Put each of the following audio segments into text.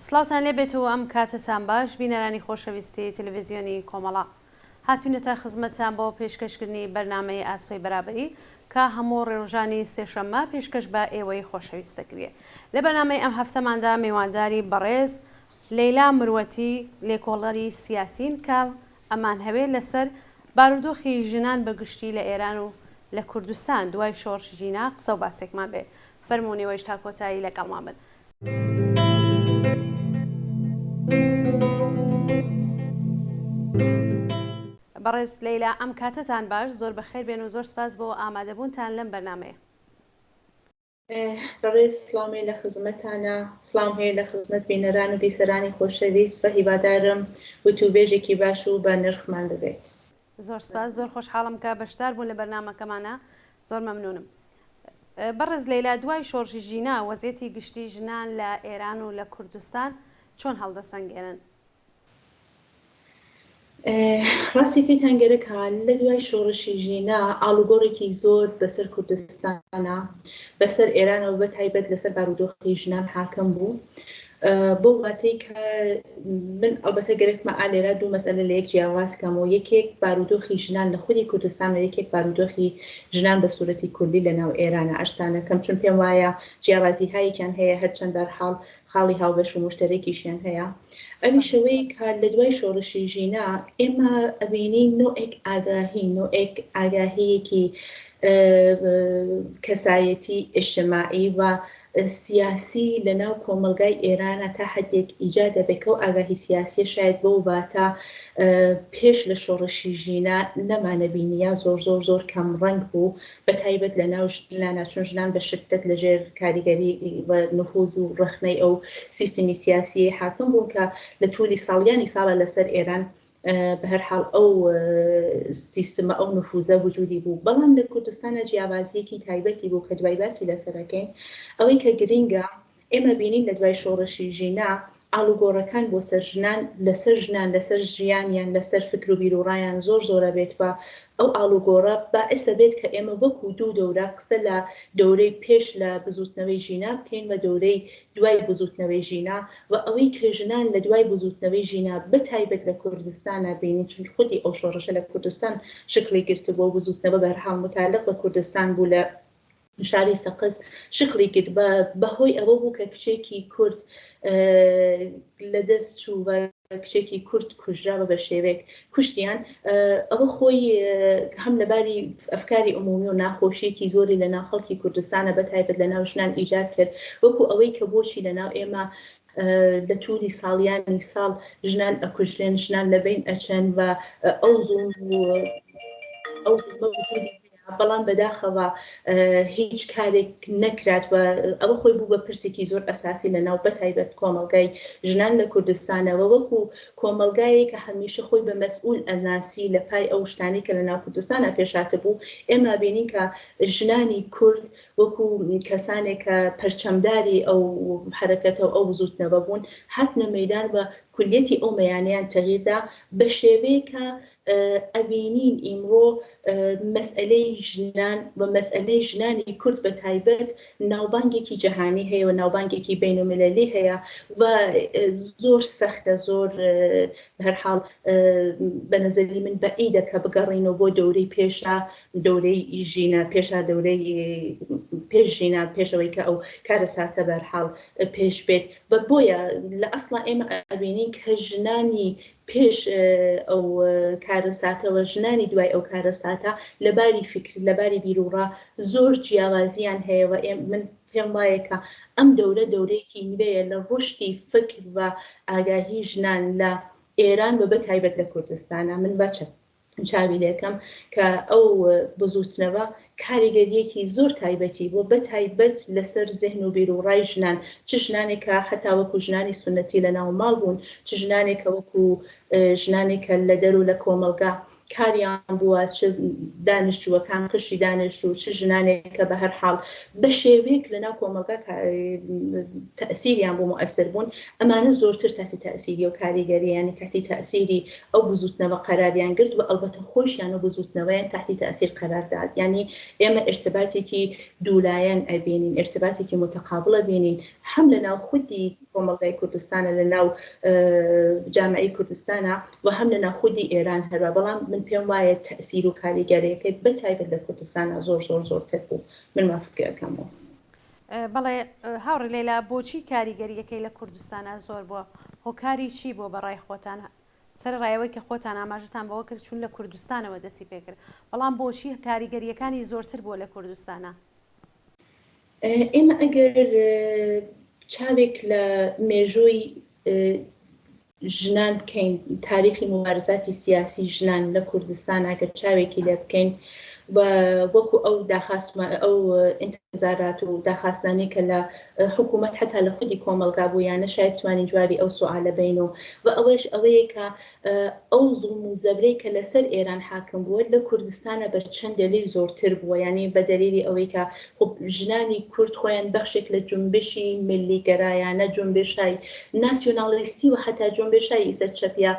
سڵاوتان لێبێت و ئەم کاتەتان باش بینەرانی خۆشەویستی تەلەڤیزیۆنی کۆمەڵە. هاتوینەتە خزمەتتان بۆ پێشکەشکردنی بەرنامەی ئاسۆی بەرابەری کە هەموو ڕێڕۆژانی سێشەممە پێشکەش بە ئێوەی خۆشەویست دەکرێ. لە بەرنامەی ئەم هەفتەماندا مێوانداری بەڕێز لەیلا مروەتی لێکۆڵەری سیاسین کە ئەمانهەوێ لەسەر بارودۆخی ژنان بە گشتی لە ئێران و لە کوردستان دوای شۆڕشی ژینا قسە و باسێکمان بێ. فەرموون ئێوەیش تا کۆتایی لەگەڵمان بن. بەڕێز لەیلا ئەم کاتەتان باش، زۆر بەخێر بێن و زۆر سپاس بۆ ئامادەبوونتان لەم بەرنامەیە. بەڕێز سڵاوم هەیە لە خزمەتانا، سڵاوم هەیە لە خزمەت بینەران و بیسەرانی خۆشەویست و هیوادارم وتوبێژێکی باش و بە نرخمان ببێت. زۆر سپاس، زۆر خۆشحاڵم کە بەشدار بوون لە بەرنامەکەمانا، زۆر مەمنوونم. بەڕێز لەیلا دوای شۆڕشی ژینا وەزیەتی گشتی ژنان لە ئێران و لە کوردستان چۆن هەڵدەسەنگێنن؟ ڕاستی پێتان گەرەکە لە دوای شۆڕشی ژینا ئاڵوگۆڕێکی زۆر بەسەر کوردستانا بەسەر ئێرانەوە بە تایبەت لەسەر بارودۆخی ژنان حاکم بوو بەو واتەی کە من ئەڵبەتە گەرەکمە ئا لێرە دوو مەسئەلە لە یەک جیاواز کەم و یەکێک بارودۆخی ژنان لە خودی کوردستان و یەکێک بارودۆخی ژنان بە سوورەتی کولی لە ناو ئێرانە عەرزتانەکەم چون پێم وایە جیاوازی هایەکیان هەیە هەرچەند بەرحاڵ خاڵی هاوبەش و موشتەرەکیشیان هەیە ئەویش ئەوەی کە لە دوای شۆڕشی ژینا ئێمە ئەبینین نوعێک ئاگاهی نوعێک ئاگاهییەکی کەسایەتی ئیجتماعی و سیاسی لە ناو کۆمەڵگای ئێرانە تا حەدێک ئیجاد دەبێت کە ئەو ئاگاهی سیاسیە شاید بەو واتە پێش لە شۆڕشی ژینا نەمانەبینی یا زۆر زۆر زۆر کەم ڕەنگ بوو بە تایبەت لە ناو ژنانا چون ژنان بە شدەت لە ژێر کاریگەری و نفوز و ڕەخنەی ئەو سیستمی سیاسیەی حاکم بوون کە لە تولی ساڵیانی ساڵە لەسەر ئێران بە هەر حاڵ ئەو سیستمە ئەو نفوزە وجودی بوو بەڵام لە کوردستانا جیاوازیەکی تایبەتی بوو کە دوای باسی لەسەر ئەکەین ئەوەی کە گرینگە ئێمە بینین لە دوای شۆڕشی ژینا ئاڵوگۆڕەکان بۆ سەر ژنان لەسەر ژنان لەسەر ژیانیان لەسەر فکر و بیروڕایان زۆر زۆرە بێت و ئەو ئاڵوگۆڕە باعس ئەبێت کە ئێمە وەکوو دوو دەورە قسە لە دەورەی پێش لە بزووتنەوەی ژینا بکەین و دەورەی دوای بزووتنەوەی ژینا و ئەوەی کە ژنان لە دوای بزووتنەوەی ژینا بە تایبەت لە کوردستانا بینین چون خودی ئەو شۆڕشە لە کوردستان شکڵی گرتبوو و بزووتنەوە بە هەرحاڵ موتەعەلق بە کوردستان بوو لە شاری سەقز شکڵی گرت بە بە هۆی ئەوە بوو کە کچێکی کورد لە دەست چوو و کچێکی کورد کوژرا بە بە شێوەیەک کوشتیان ئەوە خۆی هەم لە باری ئەفکاری عمومی و ناخۆشیەکی زۆری لە ناو خەڵکی کوردستانە بە تایبەت لە ناو ژنان ئیجاد کرد وەکو ئەوەی کە بۆچی لە ناو ئێمە لە تووری ساڵیانی ساڵ ژنان ئەکوژرێن ژنان لە بەین ئەچن و ئەو زوڵم و ئەو زوڵمە وجودی بەڵام بەداخەوە هیچ کارێک نەکرات و ئەوە خۆی بوو بە پرسێکی زۆر ئەساسی لە ناو بەتایبەت کۆمەڵگای ژنان لە کوردستانەوە وەکو کۆمەڵگایەک کە هەمیشە خۆی بە مەسئول ئەناسی لە پای ئەو شتانەی کە لە ناو کوردستانا پێش هاتبوو ئێمە بینین کە ژنانی کورد وەکو کەسانێک کە پەرچەمداری ئەو حەرەکەتە و ئەو بزووتنەوە بوون هاتنە مەیدان و کولیەتی ئەو مەیانەیان تەغییر دا بە شێوەیەک کە ئەبینین ئیمڕۆ مەسئەلەی ژنان و مەسئەلەی ژنانی کورد بە تایبەت ناوبانگێکی جەهانی هەیە و ناوبانگێکی بەینۆمیلەلی هەیە و زۆر سەختە زۆر بە هەر حاڵ بە نەزەری من بەعیدە کە بگەڕینەوە بۆ دەورەی پێشا دەورەی ژینا پێشا دەورەی پێش ژینا پێشەوەی کە ئەو کارەساتە بە هەر حاڵ پێش بێت و بۆیە لە ئەسڵا ئێمە ئەبینین کە ژنانی پێش ئەو کارەساتە و ژنانی دوای ئەو کارەساتە لە باری فیکر، لە باری بیروڕا زۆر جیاوازییان هەیە و من پێم وایە کە ئەم دەورە دەورەیەکی نوێیە لە ڕوشدی فکر و ئاگاهی ژنان لە ئێران و بە تایبەت لە کوردستانا. من بە چاوی لێکەم کە ئەو بزووتنەوە کاریگەرییەکی زۆر تایبەتی بووە بە تایبەت لەسەر زێهن و بیروڕای ژنان، چ ژنانێک کە هەتا وەکوو ژنانی سوننەتی لە ناو ماڵ بوون، چ ژنانێک کە وەکوو ژنانێک کە لە دەر و لە کۆمەڵگا. کاریان بووە چ دانشجووەکان قشری دانشجوو چ ژنانێک کە بە هەر حاڵ بە شێوەیەک لە ناو کۆمەڵگا تەئسیریان بوو موئەسر بوون ئەمانە زۆرتر تەحتی تەئسیری و کاریگەری یانی تەحتی تەئسیری ئەو بزووتنەوە قەراریان گرت و ئەڵبەتە خۆیشیان و بزووتنەوەیان تەحتی تەئسیر قەرار دات یانی ئێمە ئیرتباتێکی دوولایەن ئەبینین ئیرتباتێکی موتەقابڵ ئەبینین هەم لە ناو خودی کۆمەڵگای کوردستانە لە ناو جامعەی کوردستانە و هەم لە ناو خودی ئێران هەروا بەڵام من پێم وایە تەئسیر و کاریگەریەکەی بە تایبەت لە کوردستانا زۆر زۆر زۆرتر بوو من وا فکر ئەکەمەوە. بەڵێ هاوڕێ لەیلا بۆچی کاریگەریەکەی لە کوردستانا زۆر بووە هۆکاری چی بووە بە ڕای خۆتان سەرەڕای ئەوەی کە خۆتان ئاماژەتان بەوە کرد چون لە کوردستانەوە دەستی پێکرد بەڵام بۆچی کاریگەریەکانی زۆرتر بووە لە کوردستانا؟ ئێمە ئەگەر چاوێک لە مێژووی ژنان بکەین، تاریخی موبارزاتی سیاسی ژنان لە کوردستان ئەگەر چاوێکی لێ بکەین و وەکو ئەو داخواست ئەو ئینتزارات و داخواستانەی کە لە حکوومەت حەتا لە خودی کۆمەڵگا بوویانە شاید توانین جوابی ئەو سوئالە بەین و و ئەوەش ئەوەیە کە ئەو زوڵم و زەبرەی کە لەسەر ئێران حاکم بووە لە کوردستانا بە چەند دەلیل زۆرتر بووە یانی بە دەلیلی ئەوەی کە خۆ ژنانی کورد خۆیان بەخشێک لە جونبشی میللی گەرایانە جونبشای ناسیونالیستی و حەتا جونبشای ئیسە چەپ یا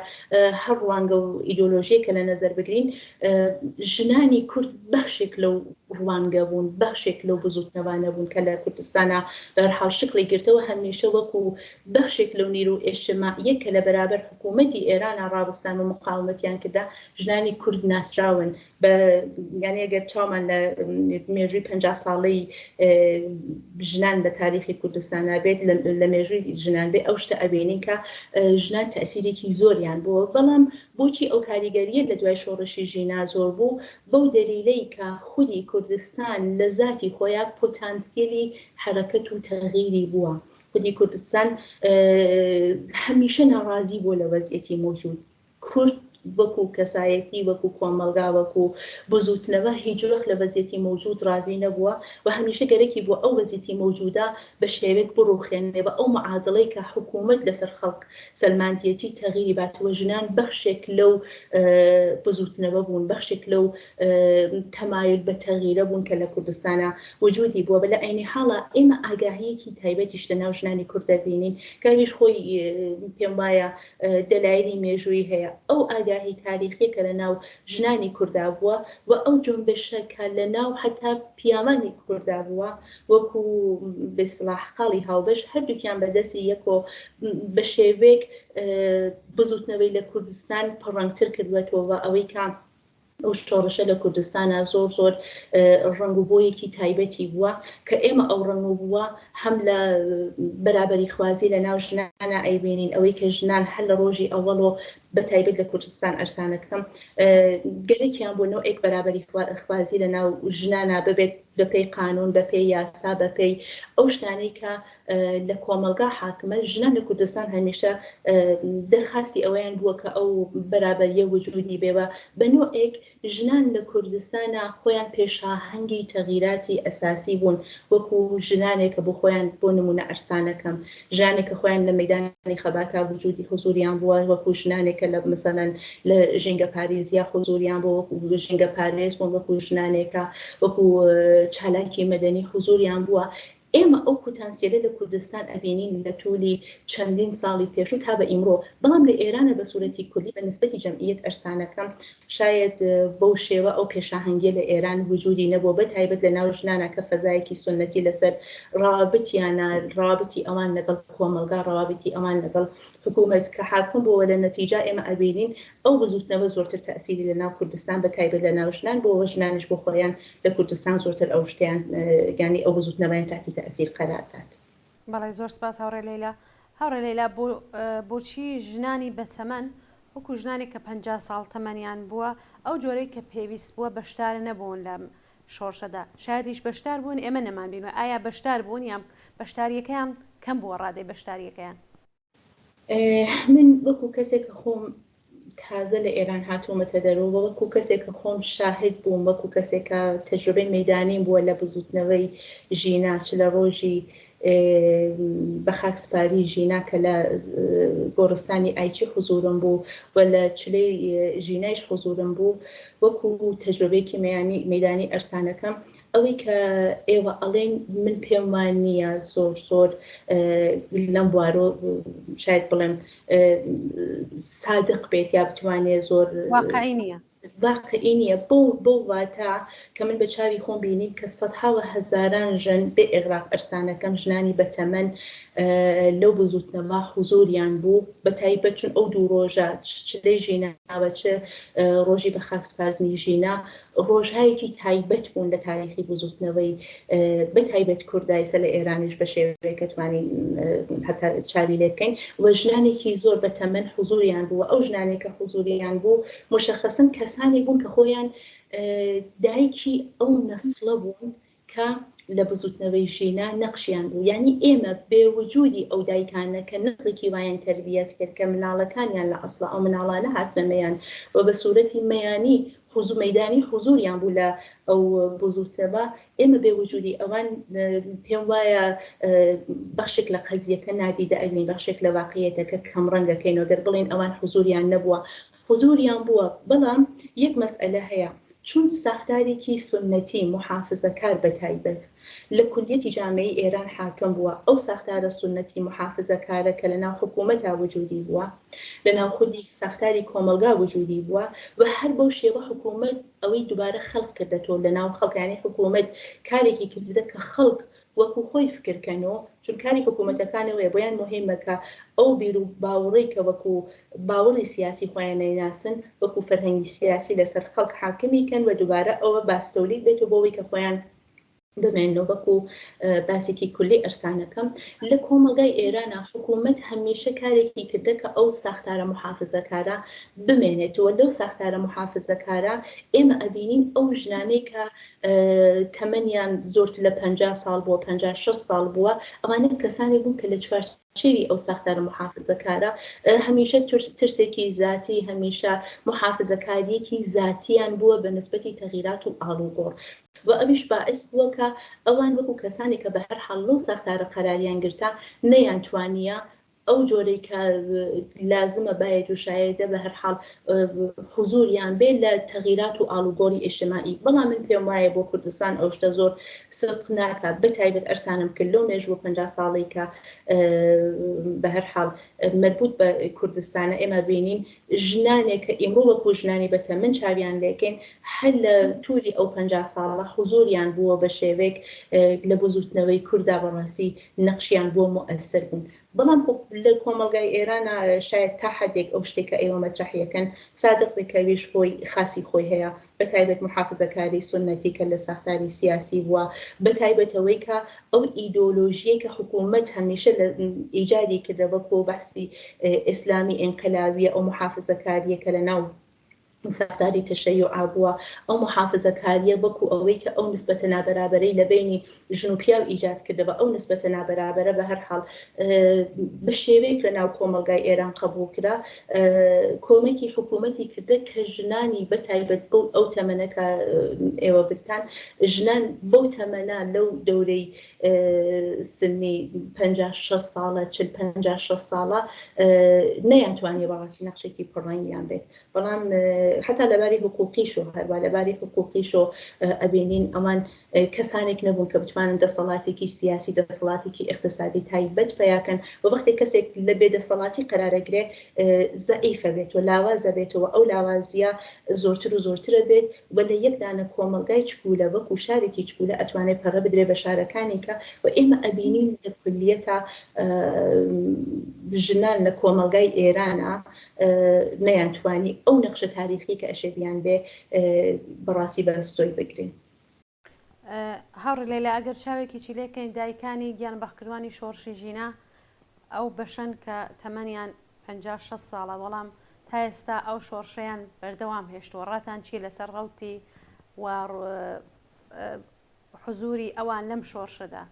هەر ڕوانگە و ئیدۆلۆژیەک کە لە نەزەر بگرین ژنانی کورد بەخشێک لەو ڕوانگە بوون بەخشێک لەو بزوتنەوانە بوون کە لە کوردستانا بەهەرحاڵ شکڵی گرتەوە هەمیشە وەکوو بەخشێک لەو نیرو ئێجتماعیە کە لە بەرابەر حکوومەتی ئێرانا ڕاوەستان و مقاومەتیان کردا ژنانی کورد ناسراون بە یانی ئەگەر چاومان لە مێژووی 50 ساڵەی ژنان لە تاریخی کوردستانا بێت لە مێژووی ژنان بێ ئەو شتە ئەبینین کە ژنان تەئسیرێکی زۆریان بووە بەڵام بۆچی ئەو کاریگەرییە لە دوای شۆڕشی ژینا زۆر بوو بەو دەلیلەی کە خودی کوردستان لە زاتی خۆیا پۆتانسیەلی حەرەکەت و تەغیری بووە خودی کوردستان هەمیشە ناڕازی بووە لە وەزعیەتی مەوجود. کورد وەکو کەسایەتی، وەکو کۆمەڵگا، وەکو بزووتنەوە هیچ وەخت لە وەزعیەتی مەوجود ڕازی نەبووە و هەمیشە گەرەکی بووە ئەو وەزعیەتی مەوجودە بە شێوەیەک بڕوخێنێ و ئەو معادڵەی کە حکوومەت لەسەر خەڵک سەلماندیەتی تەغیری بات و ژنان بەخشێک لەو بزووتنەوە بوون، بەخشێک لەو تەمایل بە تەغیرە بوون کە لە کوردستانا وجودی بووە لە عەینی حاڵا ئێمە ئاگاهییەکی تایبەتیش لە ناو ژنانی کورد دەبینین کە ئەویش خۆی پێم وایە دەلایلی مێژوویی هەیە ئەو ئاگاهی تاریخیە کە لە ناو ژنانی کوردا بووە و ئەو جونبشە کە لە ناو حەتا پیاوانی کوردا بووە وەکوو بە ئیستڵاح خاڵی هاوبەش هەردووکیان بە دەستی یەکۆ بە شێوەیەک بزووتنەوەی لە کوردستان پڕڕەنگتر کردووەتەوە ئەوەی کە ئەو شۆڕشە لە کوردستانا زۆر زۆر ڕەنگ و بۆیەکی تایبەتی بووە کە ئێمە ئەو ڕەنگ و بووە هەم لە بەرابەریخوازی لە ناو ژنانا ئەیبینین ئەوەی کە ژنان هەر لە ڕۆژی ئەوەڵۆ بە تایبەت لە کوردستان ئەرسانەکەم گەلێکیان بۆ نەوعێک بەرابەری خوازی لە ناو ژنانا ببێت بە پێی قانوون بە پێی یاسا بە پێی ئەو شتانەی کە لە کۆمەڵگا حاکمە، ژنان لە کوردستان هەمیشە دەرخاستی ئەوەیان بووە کە ئەو بەرابەرییە وجوودی بێ و بە نۆعێک ژنان لە کوردستانا خۆیان پێشاهەنگی تەغیراتی ئەساسی بوون وەکوو ژنانێک کە بۆ خۆیان بۆ نموونە عەرسانەکەم ژنانێک کە خۆیان لە مەیدانی خەباتا وجوودی حوزووریان بووە وەکوو ژنانێک کە لە مەسەلەن لە ژینگە پارێزیا حوزووریان بووە وەکوو ژینگە پارێز بوون وەکوو ژنانێکە وەکوو چالاکی مەدەنی حوزووریان بووە ئێمە ئەو پوتانسیەلە لە کوردستان ئەبینین لە تولی چەندین ساڵی پێشوو تا بە ئیمڕۆ، بەڵام لە ئێرانە بە سورەتی کولی بە نسبەتی جەمعیەت ئەرسانەکەم شایەد بەو شێوە ئەو پێشاهەنگیە لە ئێران وجودی نەبووە بە تایبەت لە ناو ژنانا کە فەزایەکی سوننەتی لەسەر ڕەوابتیانە ڕەوابتی ئەوان لەگەڵ کۆمەڵگا ڕەوابتی ئەوان لەگەڵ حکوومەت کە حاکم بووە لە نەتیجا ئێمە ئەبینین ئەو بزووتنەوە زۆرتر تەئسیری لە ناو کوردستان بە تایبەت لە ناو ژنان بووە ژنانیش بۆ خۆیان لە کوردستان زۆرتر ئەو شتەیان یانی ئەو بزووتنەوەیان تەحتی تەئسیر قەرار دات. بەڵێ زۆر سپاس هاوڕێ لەیلا. هاوڕێ لەیلا بۆ بۆچی ژنانی بەتەمەن وەکو ژنانێک کە 50 ساڵ تەمەنیان بووە ئەو جۆرەی کە پێویست بووە بەشدار نەبوون لەم شۆڕشەدا شایەدیش بەشدار بوون ئێمە نەمانبینوە ئایا بەشدار بوون یان بەشداریەکەیان کەم بووە ڕادەی بەشداریەکەیان؟ من وەکو کەسێک کە خۆم تازە لە ئێران هاتوومەتە دەرەوە و وەکو کەسێک کە خۆم شاهد بووم وەکو کەسێک کە تەجروبەی مەیدانیم بووە لە بزووتنەوەی ژینا چ لە ڕۆژی بە خاکسپاری ژینا کە لە گۆڕستانی ئایچی حوزورم بوو و لە چلەی ژینایش حوزورم بوو وەکوو تەجرۆبەیەکی مەیانی مەیدانی ئەرسانەکەم ئەوەی کە ئێوە ئەڵێن من پێم وا نییە زۆر زۆر لەم بوارۆ شاید بڵێم سادق بێت یا بتوانێ زۆر واقعی نییە. واقعی نییە بەو بەو واتا کە من بە چاوی خۆم بینیم کە سەدها و هەزاران ژن بێ ئیغراق ئەرسانەکەم ژنانی بەتەمەن لەو بزوتنەوە حوزوریان بوو بە تایبەت چون ئەو دوو ڕۆژە چ چلەی ژینا و چ ڕۆژی بە خاک سپاردنی ژینا ڕۆژهایەکی تایبەت بوون لە تاریخی بزوتنەوەی بە تایبەت کوردا ئیسە لە ئێرانیش بە شێوەیەک کە توانین هەتا چاوی لێ بکەین و ژنانێکی زۆر بە تەمەن حوزوریان بوو و ئەو ژنانەی کە حوزوریان بوو موشەخەسەن کەسانێک بوون کە خۆیان دایکی ئەو نەسڵە بوون کە لە بزوتنەوەی ژینا نەقشیان بوو یانی ئێمە بێ وجودی ئەو دایکانە کە نەسڵێکی وایان تەربیەت کرد کە مناڵەکانیان لە ئەسڵا ئەو مناڵانە هاتنە مەیان و بە سورەتی مەیانی حوزو مەیدانی حوزوریان بوو لە ئەو بزوتنەوە ئێمە بێ وجودی ئەوان پێم وایە بەخشێک لە قەزیەکە نادیدە ئەگرین بەخشێک لە واقعیەتەکە کەم ڕەنگەکەین و گەر بڵێین ئەوان حوزوریان نەبووە حزوریان بووە، بەڵام یەک مەسئەلە هەیە، چون ساختارێکی سوننەتی موحافزەکار بە تایبەت لە کولیەتی جامعەی ئێران حاکم بووە، ئەو ساختارە سوننەتی موحافزەکارە کە لە ناو حکوومەتا وجوودی بووە، لە ناو خودی ساختاری کۆمەڵگا وجوودی بووە و هەر بەو شێوە حکوومەت ئەوەی دوبارە خەلق کردەتۆ لە ناو خەڵک یانی حکوومەت کارێکی کردە کە خەڵک وەکو خۆی فکر کەن و چون کاری حکومەتەکان ئەوەیە بۆیان موهیمە کە ئەو بیرو باوڕەی کە وەکو باوڕی سیاسی خۆیان ئەیناسن وەکو فەرهەنگی سیاسی لەسەر خەڵک حاکمی کەن و دوبارە ئەوە باستەولید بێتەوە بۆ ئەوەی کە خۆیان بمێننەوە وەکو باسێکی کولی ئەرسانەکەم لە کۆمەڵگای ئێرانا حکومەت هەمیشە کارێکی کردە کە ئەو ساختارە موحافزەکارە بمێنێتەوە لەو ساختارە موحافزەکارە ئێمە ئەبینین ئەو ژنانەی کە تەمەنیان زۆرتر لە 50 ساڵ بووە، 50 60 ساڵ بووە، ئەوانە کەسانێک بوون کە لە چوارچێوی ئەو ساختارە موحافزەکارە هەمیشە ترسێکی زاتی، هەمیشە موحافزەکارییەکی زاتیان بووە بە نسبەتی تەغیرات و ئاڵوگۆڕ و ئەویش باعس بووە کە ئەوان وەکوو کەسانێک کە بە هەر حاڵ لەو ساختارە قەراریان گرتە نەیانتوانییە ئەو جۆرەی کە لازمە بایەد و شایەدە بە هەر حاڵ حوزوریان بێ لە تەغیرات و ئاڵوگۆڕی ئیجتماعی بەڵام من پێم وایە بۆ کوردستان ئەو شتە زۆر سدق ناکا بە تایبەت ئەرسانم کرد لەو مێژووە 50 ساڵەی کە بە هەر حاڵ مەربوط بە کوردستانە ئێمە بینین ژنانێک کە ئیمڕۆ وەکوو ژنانی بەتەمەن چاویان لێکەین هەر لە تووری ئەو 50 ساڵە حوزوریان بووە بە شێوەیەک لە بزووتنەوەی کوردا بەڕاستی نەقشیان بووە موئەسر بوون بەڵام خۆ لە کۆمەڵگای ئێرانا شایەد تا حەدێک ئەو شتەی کە ئێوە مەترەحی ئەکەن سادق بێ کە ئەویش هۆی خاسی خۆی هەیە بە تایبەت موحافزەکاری سوننەتی کە لە ساختاری سیاسی بووە بە تایبەت ئەوەی کە ئەو ئیدۆلۆژیەی کە حکوومەت هەمیشە لە ئیجادی کردە وەکوو بەحسی ئیسلامی ئینقلاویە ئەو موحافزەکاریە کە لە ناو ساختاری تەشەیوعا بووە، ئەو موحافزەکارییە وەکو ئەوەی کە ئەو نسبەتە نابەرابەرەی لە بەینی ژن و پیاو ئیجاد کردەوە، ئەو نسبەتە نابەرابەرە بە هەر حاڵ بە شێوەیەک لە ناو کۆمەڵگای ئێران قەبووڵ کرا، کۆمەکی حکوومەتی کردە کە ژنانی بە تایبەت بەو ئەو تەمەنە کە ئێوە بتان ژنان بەو تەمەنە لەو دەورەی سنی 50 60 ساڵە 40 50 60 ساڵە نەیانتوانی بەڕاستی نەخشێکی پڕڕەنگیان بێت. بەڵام حەتا لەباری حقوقیشەوە هەروا لەباری حقوقیشەوە ئەبینین ئەوان کەسانێک نەبوون کە بتوانن دەسەڵاتێکی سیاسی دەسەڵاتێکی ئیقتسادی تایبەت پەیاکەن و وەختێک کەسێک لە بێدەسەڵاتی قەرارەگرێ زەعیفە بێتەوە لاوازە بێتەوە ئەو لاوازیە زۆرتر و زۆرترە بێت و لە یەک دانە کۆمەڵگای چکولە وەکو شارێکی چکولە ئەتوانێت پەڕە بدرێ بە شارەکانی کە و ئێمە ئەبینین لە کولیەتا ژنان لە کۆمەڵگای ئێرانە نەیانتوانی ئەو نەخشە تاریخی کە ئەشێ بیان بێ بەڕاستی بە ئەستۆی بگرن. هاوڕێ لەیلا ئەگەر چاوێکیی لێکەین دایکانی گیانبەختکردوانی شۆڕشی ژینا ئەو بەشەن کە تەمەنیان 50 60 ساڵە بەڵام تا ئێستا ئەو شۆڕشەیان بەردەوام هێشتووە ڕاتان چیە لەسەر ڕەوتی و حزوری ئەوان لەم شۆڕشەدا؟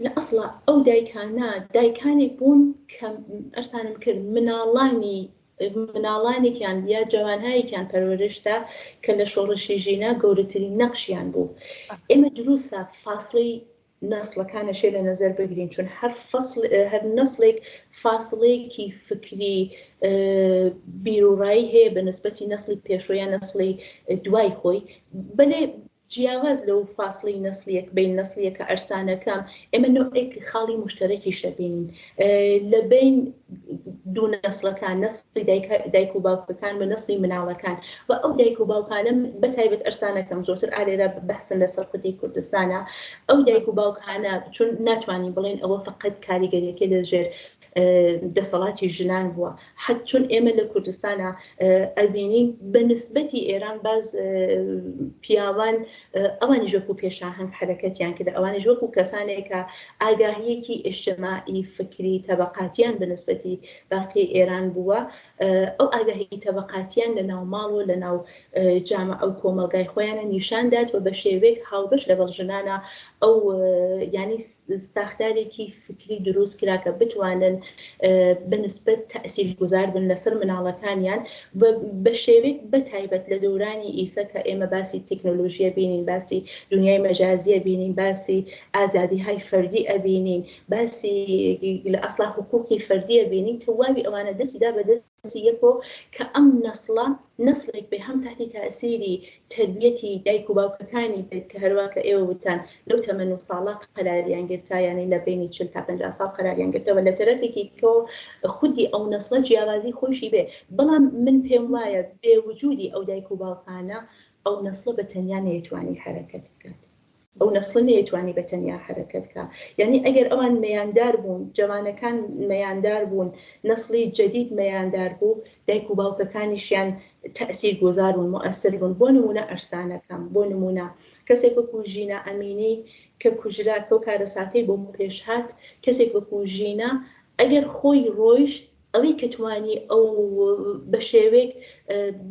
لە ئەسڵا ئەو دایکانە دایکانێک بوون کە ئەرسانم کرد مناڵانی مناڵانێکیان یا جەوانهایەکیان پەروەرش دا کە لە شۆڕشی ژینا گەورەترین نەقشیان بوو. ئێمە دروستە فاسڵەی. نەسڵەکان ئەشێ لە نەزەر بگرین چون هەر فەسڵ هەر نەسڵێک فاسڵەیەکی فکری بیروڕایی هەیە بە نسبەتی نەسڵی پێشۆ یان نەسڵی دوای خۆی بەلێ جیاواز لەو فاسڵەی نەسڵیەک بەین نەسڵیەکە ئەرسانەکەم ئێمە نەوعێک خاڵی موشتەرەکیش دەبینین لە بەین دوو نەسڵەکان نەسڵی دایک و باوکەکان و نەسڵی مناڵەکان و ئەو دایک و باوکانە بە تایبەت ئەرسانەکەم زۆرتر ئالێرە بەحسم لەسەر خودی کوردستانە ئەو دایک و باوکانە چون ناتوانین بڵێن ئەوە فقط کاریگەریەکەی لە ژێر دەسەڵاتی ژنان بووە حەت چون ئێمە لە کوردستانە ئەبینین بە نسبەتی ئێران باز پیاوان ئەوانیش وەکو پێشاهەنگ حەرەکەتیان کرد ئەوانیش وەکو کەسانێک کە ئاگاهیەکی ئیجتماعی فکری تەبەقاتیان بە نسبەتی باقی ئێران بووە ئەو ئاگاهی تەبەقاتیان لە ناو ماڵ و لە ناو جامعە و کۆمەڵگای خۆیانە نیشان دات و بە شێوەیەک هاوبەش لەگەڵ ژنانە ئەو یانی ساختارێکی فکری دروست کرا کە بتوانن بە نسبەت تەئسیر گوزار بن لەسەر مناڵەکانیان و بە شێوەیەک بە تایبەت لە دەورانی ئیسە کە ئێمە باسی تکنۆلۆژیە بینین باسی دونیای مەجازیە بینین باسی ئازادیهای فەردی ئەبینین باسی لە ئەسڵا حقوقی فەردیە بینین تەواوی ئەوانە دەستی دا بە دەست یەکۆ کە ئەم نەسڵە نەسڵێک بێ هەم تەحتی تاسیری تەربیەتی دایک و باوکەکانی بێت کە هەروا کە ئێوە وتتان لەو تەمەن و ساڵە قەراریان گرتا یانی لە بەینی 40 تا 50 ساڵ قەراریان گرتەوە لە تەرەفێکی کەوە خودی ئەو نەسڵە جیاوازی خۆیشی بێ بەڵام من پێم وایە بێ وجودی ئەو دایک و باوکانە ئەو نەسڵە بە تەنیا نەیتوانی حەرەکەت بکات. ئەو نەسڵە نەیتوانی بە تەنیا حەرەکەت کا یانی ئەگەر ئەوان مەیاندار بوون جەوانەکان مەیاندار بوون نەسڵی جەدید مەیاندار بوو دایک و باوکەکانیشیان تەئسیر گۆزار بوون موئەسر بوون بۆ نموونە ئەرسانەکەم بۆ نموونە کەسێک وەکوو ژینا ئەمینی کە کوژرا کەو کارەساتەی بۆ پێش هات کەسێک وەکوو ژینا ئەگەر خۆی ڕۆیشت ئەوەی کە توانی ئەو بە شێوەیەک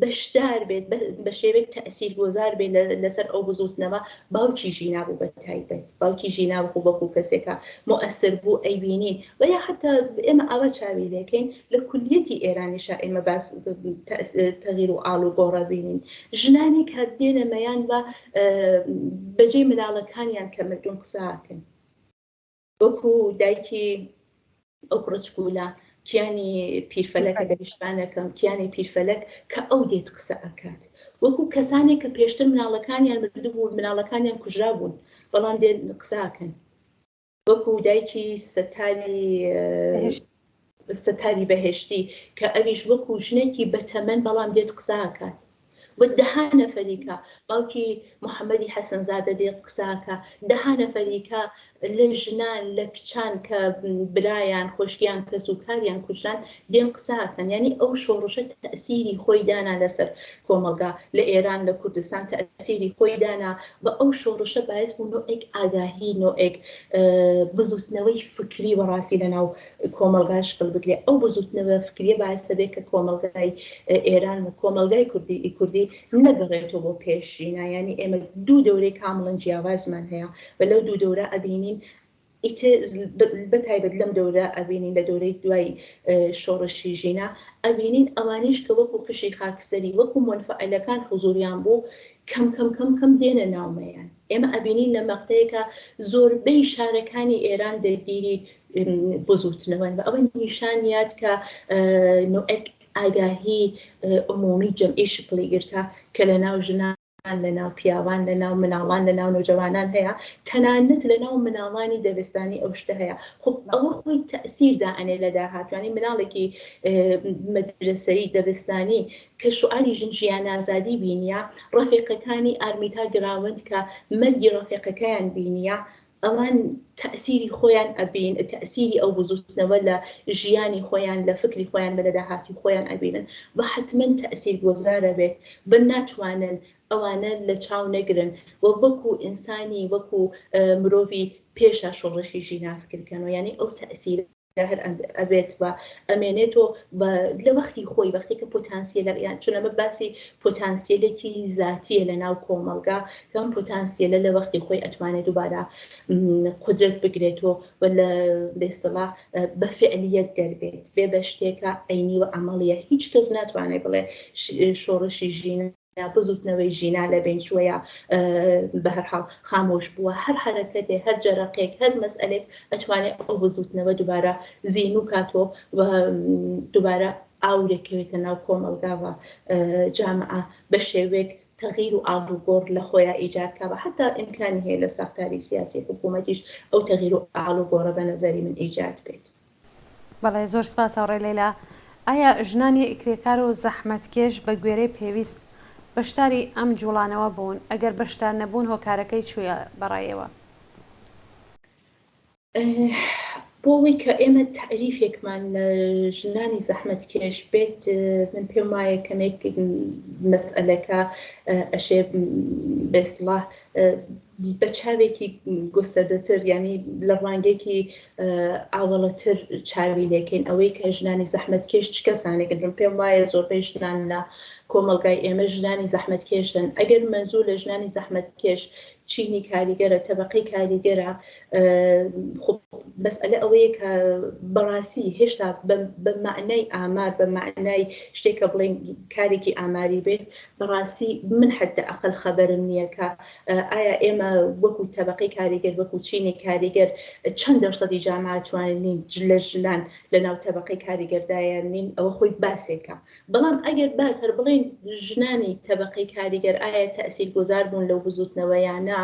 بەشدار بێت، بە شێوەیەک تەئسیرگۆزار بێت لەسەر ئەو بزووتنەوە، باوکی ژینا بوو بە تایبەت. باوکی ژینا وەکوو وەکوو کەسێکە موئەسر بوو ئەیبینین و یا حەتا ئێمە ئاوا چاوی لێکەین لە کولیەتی ئێرانیشا ئێمە باس تەغیر و ئاڵوگۆڕ ئەبینین. ژنانێک کە دێنە مەیان و بەجێی مناڵەکانیان کە مردوون قسە ئەکەن. وەکو دایکی ئەو کوڕە چکولە کیانی پیرفەلەک ئەگەر ئیشتبا نەکەم کیانی پیرفەلەک کە ئەو دێت قسە ئەکات وەکو کەسانێک کە پێشتر مناڵەکانیان مردبوو مناڵەکانیان کوژرا بوون بەڵام دێن قسە ئەکەن وەکو دایکی ستاری ستاری بەهێشتی کە ئەویش وەکو ژنێکی بەتەمەن بەڵام دێت قسە ئەکات و دەها نەفەریکە باوکی محەمەدی حەسەنزادە دێت قسە ئەکا، دەها نەفەریکە لە ژنان لە کچان کە برایان خۆشکیان کەس و کاریان کوژران دێن قسە ئەکەن یانی ئەو شۆڕشە تەئسیری خۆی دانا لەسەر کۆمەڵگا لە ئێران لە کوردستان تەئسیری خۆی دانا و ئەو شۆڕشە بایس بوو نۆعێک ئاگاهی نۆعێک بزوتنەوەی فکری وەڕاستی لە ناو کۆمەڵگا شکڵ بگرێ ئەو بزوتنەوە فکریە باعس دەبێ کە کۆمەڵگای ئێران و کۆمەڵگای کوردی ئی کوردی نەگەڕێتەوە بۆ پێش ژینا یانی ئێمە دوو دەورەی کامڵەن جیاوازمان هەیە و لەو دوو دەورە ئەبینین ئیتر بە تایبەت لەم دەورە ئەبینین لە دەورەی دوای شۆڕشی ژینا ئەبینین ئەوانیش کە وەکو قشری خاکستەری وەکو مۆنفعلەکان حزوریان بوو کەم کەم کەم کەم دێنە ناومەیان ئێمە ئەبینین لە مەقتەیەکا زۆربەی شارەکانی ئێران دەرگیری بزوتنەوەن و ئەوە نیشان یاد کە نوعێک ئاگاهی عمومی جەمعی شکڵی گرتە کە لە ناو ژنان لە ناو پیاوان لە ناو مناڵان لە ناو نەوجەوانان هەیە تەنانەت لە ناو مناڵانی دەبستانی ئەو شتە هەیە خب ئەوە خۆی تەئسیر دائەنێ لە داهاتوانی مناڵێکی مەدرەسەیی دەبستانی کە شوعاری ژن ژیان ئازادی بینیە ڕەفیقەکانی ئارمیتا گراوند کە مەرگی ڕەفیقەکەیان بینیە ئەوان تەئسیری خۆیان ئەبین، تەئسیری ئەو بزوتنەوە لە ژیانی خۆیان، لە فکری خۆیان و لە داهاتوی خۆیان ئەبینن و حەتمەن تەئسیر گۆزار ئەبێت و ناتوانن ئەوانە لە چاو نەگرن و وەکو ئینسانی وەکو مرۆڤی پێشا شۆڕشی ژینا فکر کەنەوە یانی ئەو تەئسیرە هەر ئەبێت و ئەمێنێتەوە و لە وەختی خۆی وەختی کە پۆتانسیەلە یان چون ئەمە باسی پۆتانسیەلێکی زاتیە لە ناو کۆمەڵگا کە ئەم پۆتانسیەلە لە وەختی خۆی ئەتوانێت دووبارە قودرەت بگرێتەوە و لە بە ئیستڵاح بە فعلیەت دەربێت بێ بە شتێکە عەینی و عەمەڵیە هیچ کەس ناتوانێت بڵێ شۆڕشی ژینا. بزوتنەوەی ژینا لە بەین چووە یا بە هەر حاڵ خامۆش بووە، هەر حەرەکەتێ، هەر جەرەقێک، هەر مەسئەلێک ئەتوانێ ئەو بزوتنەوە دوبارە زینوو کاتۆ و دوبارە ئاورێک کەوێتە ناو کۆمەڵگا و جامعە بە شێوەیەک تەغیر و ئاڵوگۆڕ لە خۆیا ئیجاد کا و حەتا ئیمکانی هەیە لە ساختاری سیاسی حکوومەتیش ئەو تەغیر و ئاڵوگۆڕە بە نەزەری من ئیجاد بێت. بەڵێ زۆر سپاس هاوڕێ لەیلا. ئایا ژنانی کرێکار و زەحمەتکێش بە گوێرەی پێویست بەشداری ئەم جوڵانەوە بوون؟ ئەگەر بەشدار نەبوون هۆکارەکەی چییە بە ڕای ئێوە؟ بۆ ئەوەی کە ئێمە تەعریفێکمان لە ژنانی زەحمەتکێش بێت من پێم وایە کەمێک مەسئەلەکە ئەشێ بە ئیستڵاح بە چاوێکی گوستەردەتر یانی لە ڕوانگەیەکی ئاوەڵەتر چاوی لێکەین ئەوەی کە ژنانی زەحمەتکێش چ کەسانێکن من پێم وایە زۆربەی ژنان لە کۆمەڵگای ئێمە ژنانی زەحمەتکێشن ئەگەر مەنزوور لە ژنانی زەحمەتکێش چینی کاریگەرە تەبەقەی کاریگەرە خۆ مەسئەلە ئەوەیە کە بەڕاستی هێشتا بە مەعنای ئامار بە مەعنای شتێک کە بڵێین کارێکی ئاماری بێت بەڕاستی من حەدە ئەقەل خەبەرم نییە کە ئایا ئێمە وەکو تەبەقەی کاریگەر وەکو چینی کاریگەر چەند دەرسەدی جامعە توانین لە ژنان لە ناو تەبەقەی کاریگەردایە نین ئەوە خۆی باسێکە بەڵام ئەگەر باس هەر بڵێین ژنانی تەبەقەی کاریگەر ئایا تەئسیر گۆزار بوون لەو بزوتنەوە یا نا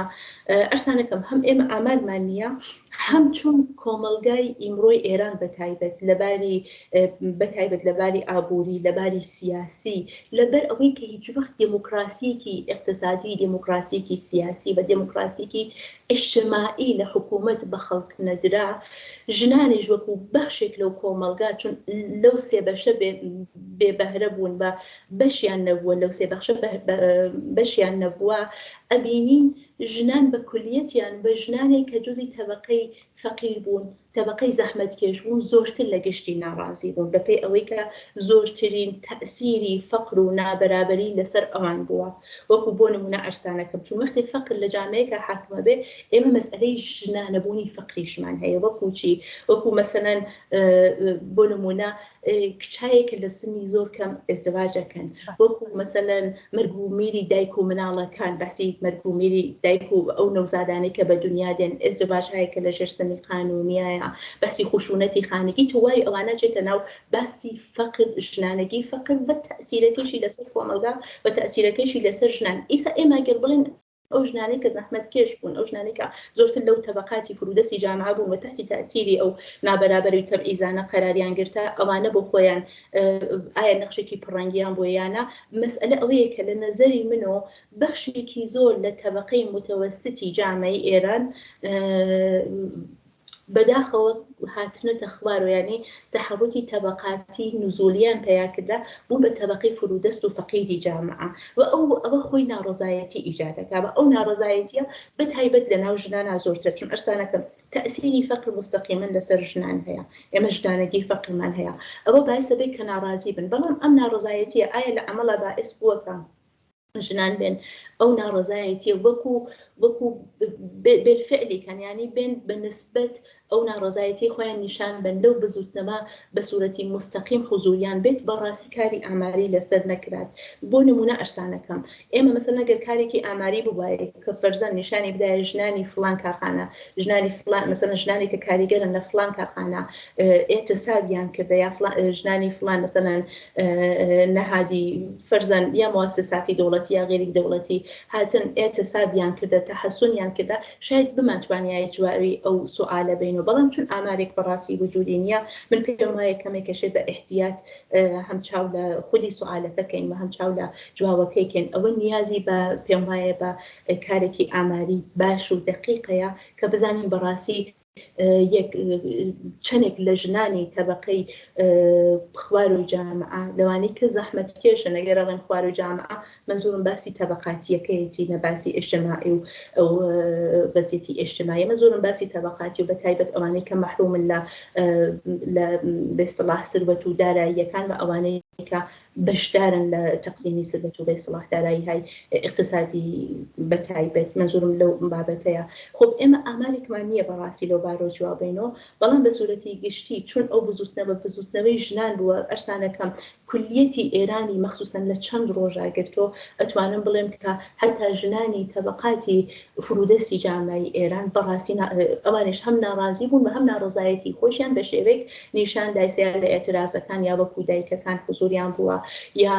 ئەرسانەکەم هەم ئێمە ئامارمان نییە هەم چون کۆمەڵگای ئیمڕۆی ئێران بە تایبەت لە باری بە تایبەت لە باری ئابووری لە باری سیاسی لەبەر ئەوەی کە هیچ وەخت دێموکراسییەکی ئیقتسادی دێموکراسییەکی سیاسی و دێموکراسییەکی ئیجتماعی لە حکوومەت بە خەڵک نەدرا ژنانیش وەکوو بەخشێک لەو کۆمەڵگا چون لەو سێ بەشە بێ بێ بەهرە بوون و بەشیان نەبووە لەو سێ بەخشە بەشیان نەبووە ئەبینین ژنان بە کولیەتیان و ژنانێک کە جوزی تەبەقەی فەقیر بوون، تەبەقەی زەحمەتکێش بوون زۆرتر لە گشتی ناڕازی بوون بە پێی ئەوەی کە زۆرترین تەئسیری فەقر و نابەرابەری لە سەر ئەوان بووە وەکوو بۆ نموونە عەرسانەکەم چون وەختێ فەقر لە جامەیەکا حاکمە بێ ئێمە مەسئەلەی ژنانەبوونی فەقریشمان هەیە وەکوو چی وەکوو مەسەلەن بۆ نموونە کچایەک کە لە سنی زۆر کەم ئێزدواج ئەکەن وەکو مەسەلەن مەرگ و میری دایک و مناڵەکان باسی مەرگ و میری دایک و ئەو نەوزادانەی کە بە دنیا دێن ئێزدواج هەیە کە لە ژێر سنی قانونیایە باسی خشونەتی خانگی تەوای ئەوانە چێتە ناو باسی فەقر ژنانەگی فەقر بە تەئسیرەکەیشی لەسەر کۆمەڵگا و تەئسیرەکەیشی لەسەر ژنان ئیسا ئێمە گەر بڵێن ئەو ژنانەی کە زەحمەتکێش بوون، ئەو ژنانەی کە زۆرتر لەو تەبەقاتی فروودەستی جامعە بوون و تەحتی تەئسیری ئەو نابەرابەری و تەبعیزانە قەراریان گرتە، ئەوانە بۆ خۆیان ئایا نەخشێکی پڕڕەنگیان بووە یا نا؟ مەسئەلە ئەوەیە کە لە نەزەری منۆ بەخشێکی زۆر لە تەبەقەی موتەوەستی جامعەی ئێران بەداخەوە هاتنەتە خوارەوە یانی تەحەڕوکی تەبەقاتی نزولیان پەیا کردە بوون بە تەبەقەی فرودەست و فەقیری جامعە و ئەو ئەوە خۆی ناڕەزایەتی ئیجاد ئەکا و ئەو ناڕەزایەتیە بە تایبەت لە ناو ژنانا زۆرترە چون ئەرسانەکەم تەئسیری فەقر موستەقیمەن لەسەر ژنان هەیە ئێمە ژنانەگی فەقرمان هەیە ئەوە بایسە بێ کە ناڕازی بن بەڵام ئەم ناڕەزایەتیە ئایا لە عەمەڵا بائس بووە کە ژنان بێن ئەو ناڕەزایەتیە وەکو وەکو بێلفعلی کەن یانی بێن بە نسبەت ئەو ناڕەزایەتی خۆیان نیشان بەن لەو بزوتنەوە بە سورەتی موستەقیم حوزوریان بێت بەڕاستی کاری ئاماری لەسەر نەکرات بۆ نمونە ئەرسانەکەم ئێمە مەسەلەن ئەگەر کارێکی ئاماری ببوایە کە فەرزەن نیشانی بدایە ژنانی فڵان کارخانە ژنانی فڵان مەسەلەن ژنانی کە کاریگەرن لە فڵان کارخانە ئێتسابیان کردە یا ژنانی فڵان مەسەلەن نەهادی فەرزەن یا موسساتی دەوڵەتی یا غەیری دەوڵەتی هاتن ئێتسابیان کردە تەحەسونیان کردە شاید بمانتوانیایە جواوی ئەو سوئالە بەینەوە بەڵام چون ئامارێک بەڕاستی وجودی نییە من پێم وایە کەمێک ئەشێ بە ئیحتیات هەم چاو لە خودی سوئالەکە کەین و هەم چاو لە جواوەکەی کەین ئەوە نیازی بە پێم وایە بە کارێکی ئاماری باش و دەقیقەیە کە بزانین بەڕاستی یەک چەنێک لە ژنانی تەبەقەی خوار و جامعە لەوانەی کە زەحمەتکێشن ئەگەر ئەڵێم خوار و جامعە مەنزوورم باسی تەبەقاتییەکەیەتی نە باسی ئیجتماعی و ئەو ڤەزیەتی ئیجتماعی مەنزوورم باسی تەبەقاتی و بەتایبەت ئەوانەی کە مەحروومن لە لە بە ئیستڵاح سروەت و داراییەکان و ئەوانەی. کە بەشدارن لە تەقسیمی سروەت و بە ئیستڵاح دارایی های ئیقتسادی بە تایبەت مەنزوورم لەو بابەتەیە. خۆب ئێمە ئامارێکمان نییە بە ڕاستی لەو بارەوە جواب بەینەوە بەڵام بە سوورەتی گشتی چون ئەو بزووتنەوە بزووتنەوەی ژنان بووە ئەرسانەکەم کولیەتی ئێرانی مەخسوسەن لە چەند ڕۆژا گرتۆ ئەتوانم بڵێم کە حەتا ژنانی تەبەقاتی فرودەستی جامعەی ئێران بەڕاستی ئەوانیش هەم ناڕازی بوون و هەم ناڕەزایەتی خۆشیان بە شێوەیەک نیشان دایس یا لە ئێعترازەکان یا وەکوو دایکەکان حوزوریان بووە یا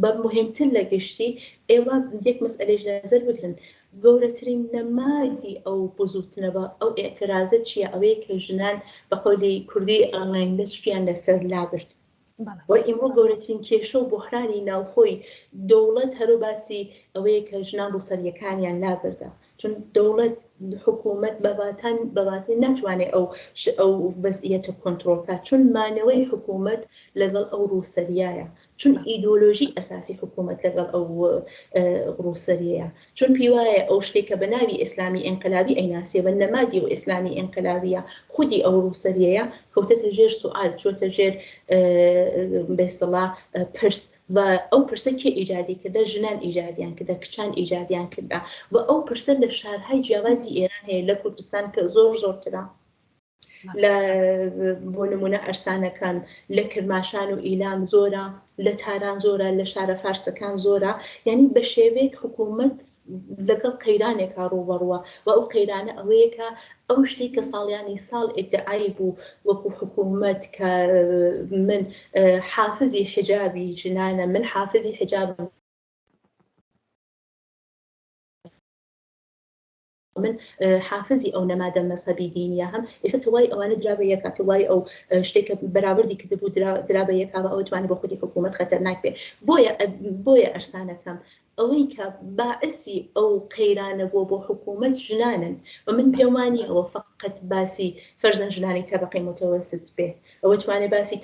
بە موهیمتر لە گشتی ئێوە یەک مەسئەلەیش لە نەزەر بگرن گەورەترین نەمادی ئەو بزووتنەوە ئەو ئێعترازە چییە ئەوەیە کە ژنان بە قەولی کوردی ئەڵێن لەچکیان لەسەر لابرد و ئیمڕۆ گەورەترین کێشە و بوحرانی ناوخۆی دەوڵەت هەرو باسی ئەوەیە کە ژنان ڕووسەرییەکانیان لابردە چون دەوڵەت حکوومەت بە بە واتای ناتوانێ ئەو ئەو وەزعیەتە کۆنترۆڵ کا چون مانەوەی حکوومەت لەگەڵ ئەو ڕووسەریایە چون ئیدۆلۆژی ئەساسی حکوومەت لەگەڵ ئەو ڕووسەریەیە چون پیوایە ئەو شتەی کە بە ناوی ئیسلامی ئینقلابی ئەیناسێ و نەمادی ئەو ئیسلامی ئینقلابیە خودی ئەو ڕووسەریەیە کەوتەتە ژێر سوئال چۆتە ژێر بە ئیستڵا پرس و ئەو پرسە کێ ئیجادی کردە ژنان ئیجادیان کردە کچان ئیجادیان کردە و ئەو پرسە لە شارهای جیاوازی ئێران هەیە لە کوردستان کە زۆر زۆرترە. لە بۆ نمونە ئەرسانەکان لە کرماشان و ئیلام زۆرە، لە تاران زۆرە، لە شارە فارسەکان زۆرە، یانی بە شێوەیەک حکوومەت لەگەڵ قەیرانێکا ڕووبەڕووە و ئەو قەیرانە ئەوەیە کە ئەو شتەی کە ساڵیانی ساڵ ئیدعای بوو وەکوو حکوومەت کە من حافزی حیجابی ژنانە، من حافزی حیجابم. من حافزی ئەو نەمادە مەزهەبی دینیە هەم ئێستا تەوای ئەوانە درا بە یەکا تەوای ئەو شتێک کە بەراوردی کردبوو درا درا بە یەکا و ئەوە توانی بۆ خودی حکوومەت خەتەرناک بێ بۆیە بۆیە ئەرسانەکەم ئەوەی کە باعسی ئەو قەیرانە بووە بۆ حکوومەت ژنانن و من پێم وا نییە ئەوە فەقەت باسی فەرزەن ژنانی تەبەقەی متەوەست بێ ئەوە توانێ باسی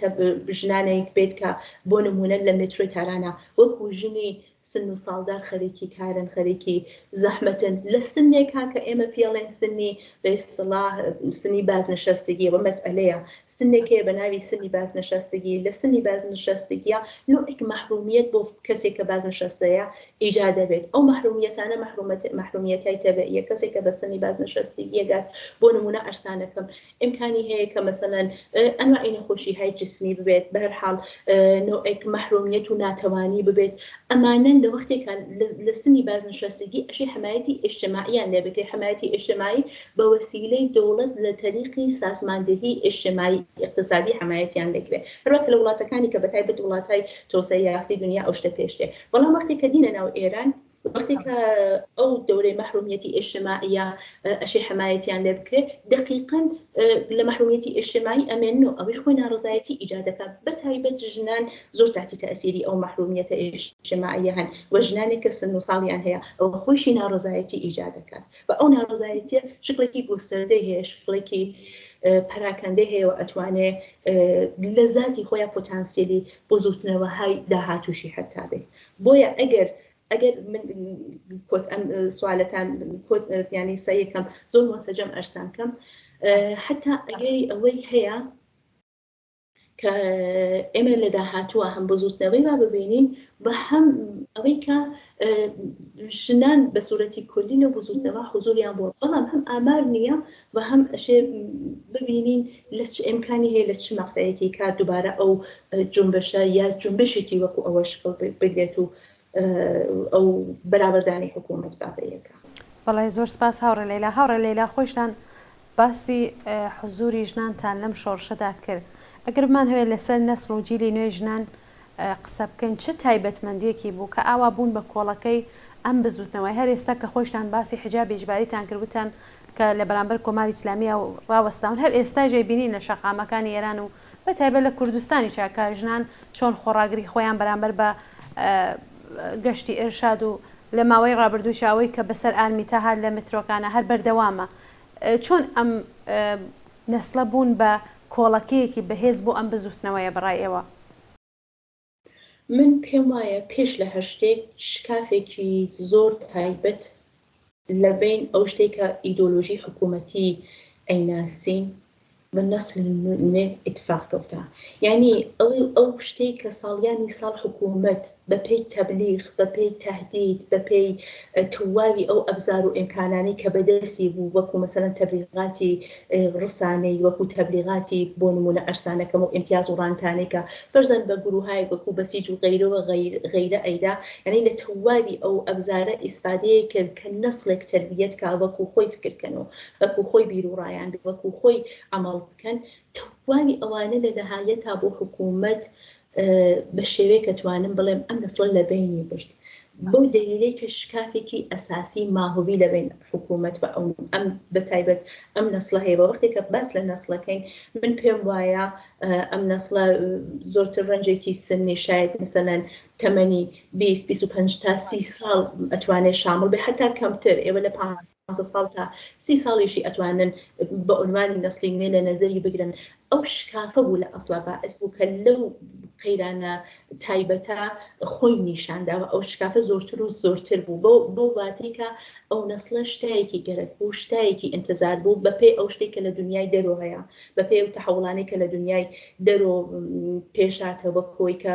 ژنانێک بێت کە بۆ نموونە لە مێترۆی تارانا وەکوو ژنی سن و ساڵدار خەریکی کارن خەریکی زەحمەتن لە سنێکا کە ئێمە پێڵێن سنی بە ئیستڵاح سنی بازنشستگی ئەوە مەسئەلەیە سنێک هەیە بە ناوی سنی بازنشستگی لە سنی بازنشستگیە نوعێک مەحرومیەت بۆ کەسێک کە بازنشەستەیە ئیجاد دەبێت ئەو مەحرومیەتانە مەحرومیەتای تەبعیە کەسێک کە بە سنی بازنشستگیە گات بۆ نمونە ئەرسانەکەم ئیمکانی هەیە کە مەسەلەن ئەنواعی نەخۆشی های جسمی ببێت، بەهەر حاڵ نەوعێک مەحرومیەت و ناتەوانی ببێت، ئەمانە لە وەختێکا لە سنی بازنشەستگی ئەشێ حمایەتی ئیجتماعیان لێ بکرێ، حمایەتی ئیجتماعی بە وەسیلەی دەوڵەت لە تەریقی سازماندهی ئیجتماعی ئیقتسادی حمایەتیان لێ کرێ، هەروا کە لە وڵاتەکانی کە بەتایبەت وڵاتای تۆسەعە یافتەی دونیا ئەو شتە پێش دێ، بەڵام وەختێ کە دینە ناو ئێران، وەختێ کە ئەو دەورەی مەحرومیەتی ئیجتماعیە ئەشێ حەمایەتیان لێ بکرێ دەقیقەن لە مەحرومیەتی ئیجتماعی ئەمێنن و ئەویش خۆی ناڕەزایەتی ئیجاد دەکا بە تایبەت ژنان زۆر تاتی تەئسیری ئەو مەحرومیەتە ئیجتماعیە هەن و ژنانێک کە سن و ساڵیان هەیە ئەوە خۆیشی ناڕەزایەتی ئیجاد دەکات و ئەو ناڕەزایەتیە شکڵێکی گوستەردەی هەیە شکڵێکی پەراکەندەی هەیە و ئەتوانێ لە زاتی خۆیا پۆتانسیەلی بزوتنەوەهای داهاتووشی حەتا بێ بۆیە ئەگەر ئەگەر من کۆت ئەم سوالەتان کۆت یانی سەیەکەم زۆر مۆسەجەم ئەرسان کەم حتا ئەگەری ئەوەی هەیە کە ئێمە لە داهاتووە هەم بزوتنەوەی وا ببینین و هەم ئەوەی کە ژنان بە سوورەتی کولی لەو بزوتنەوە حزوریان بووە بەڵام هەم ئامار نییە و هەم ئەشێ ببینین لە چ ئیمکانی هەیە لە چ مەقتەعێکی کات دووبارە ئەو جونبشە یا جونبشێکی وەکو ئەوە شکڵ بگرێت و ئەو بەرابەردانی حکوومەت با بە یەکە. بەڵێ زۆر سپاس هاوڕێ لەیلا. هاوڕێ لەیلا خۆیشتان باسی حزووری ژنانتان لەم شۆڕشەدا کرد. ئەگەر بمانهەوێت لەسەر نەسڵ و جیلی نوێی ژنان قسە بکەین چ تایبەتمەندییەکی بوو کە ئاوا بوون بە کۆڵەکەی ئەم بزووتنەوەیە؟ هەر ئێستا کە خۆیشتان باسی حیجابی ئیجباریتان کرد وتتان کە لە بەرامبەر کۆماری ئیسلامییە ڕاوەستاون هەر ئێستایش ئەیبینین لە شەقامەکانی ئێران و بە تایبەت لە کوردستانیشا کە ژنان چۆن خۆڕاگری خۆیان بەرامبەر بە گەشتی ئێرشاد و لە ماوەی ڕابردوویشا ئەوەی کە بەسەر ئارمیتا هات لە مترۆکانا هەر بەردەوامە. چۆن ئەم نەسلە بوون بە کۆڵەکەیەکی بەهێز بۆ ئەم بزووتنەوەیە بە ڕای ئێوە؟ من پێم وایە پێش لە هەر شتێک شکافێکی زۆر تایبەت لە بەین ئەو شتەی کە ئیدۆلۆژی حکوومەتی ئەیناسین. بە نەسلی نوێ ئیتفاق کەوتە. یانی ئەو ئەو شتەی کە ساڵیانی ساڵ حکوومەت بە پێی تەبلیغ، بە پێی تەهدید، بە پێی تەواوی ئەو ئەبزار و ئیمکانانەی کە بە دەستی بوو وەکوو مەسەلەن تەبلیغاتی ڕسانەی، وەکوو تەبلیغاتی بۆ نموونە ئەرسانەکەم و ئیمتیاز و ڕانتانەی کە فەرزەن بە گرووهایەک وەکوو بەسیج و غەیرە و غەیرە ئەیدا، یانی لە تەواوی ئەو ئەبزارە ئیسفادەیە کرد کە نەسڵێک تەربیەت کا وەکوو خۆی فکر کەن و وەکو خۆی بیروڕایان بێ، وەکو خۆی عەمەڵ بکەن، تەواوی ئەوانە لە نەهایەتا بۆ حکوومەت بە شێوەیەک ئەتوانم بڵێم ئەم نەسڵە لە بەینی برد. بەو دەلیلەی کە شکافێکی ئەساسی ماهوی لە بەین حکوومەت و ئەو ئەم بە تایبەت ئەم نەسڵە هەیە. وەختێک کە باس لە نەسڵەکەین من پێم وایە ئەم نەسڵە زۆرتر ڕەنجێکی سنی شاید مەسەلەن تەمەنی 20 25 تا 30 ساڵ ئەتوانێ شامڵ بێ حەتا کەمتر ئێوە لە 15 ساڵ تا 30 ساڵیشی ئەتوانن بە عنوانی نەسلی نوێ لە نەزەری بگرن ئەو شکافە بوو لە ئەسڵا باعس بوو کە لەو قەیرانە تایبەتە خۆی نیشان دا و ئەو شکافە زۆرتر و زۆرتر بوو بەو بەو واتەی کە ئەو نەسڵە شتایەکی گەرەک بوو شتایەکی ئینتزار بوو بە پێی ئەو شتەی کە لە دنیای دەرۆ هەیە بە پێی ئەو تەحەوڵانەی کە لە دنیای دەرۆ پێشاتە وەک خۆی کە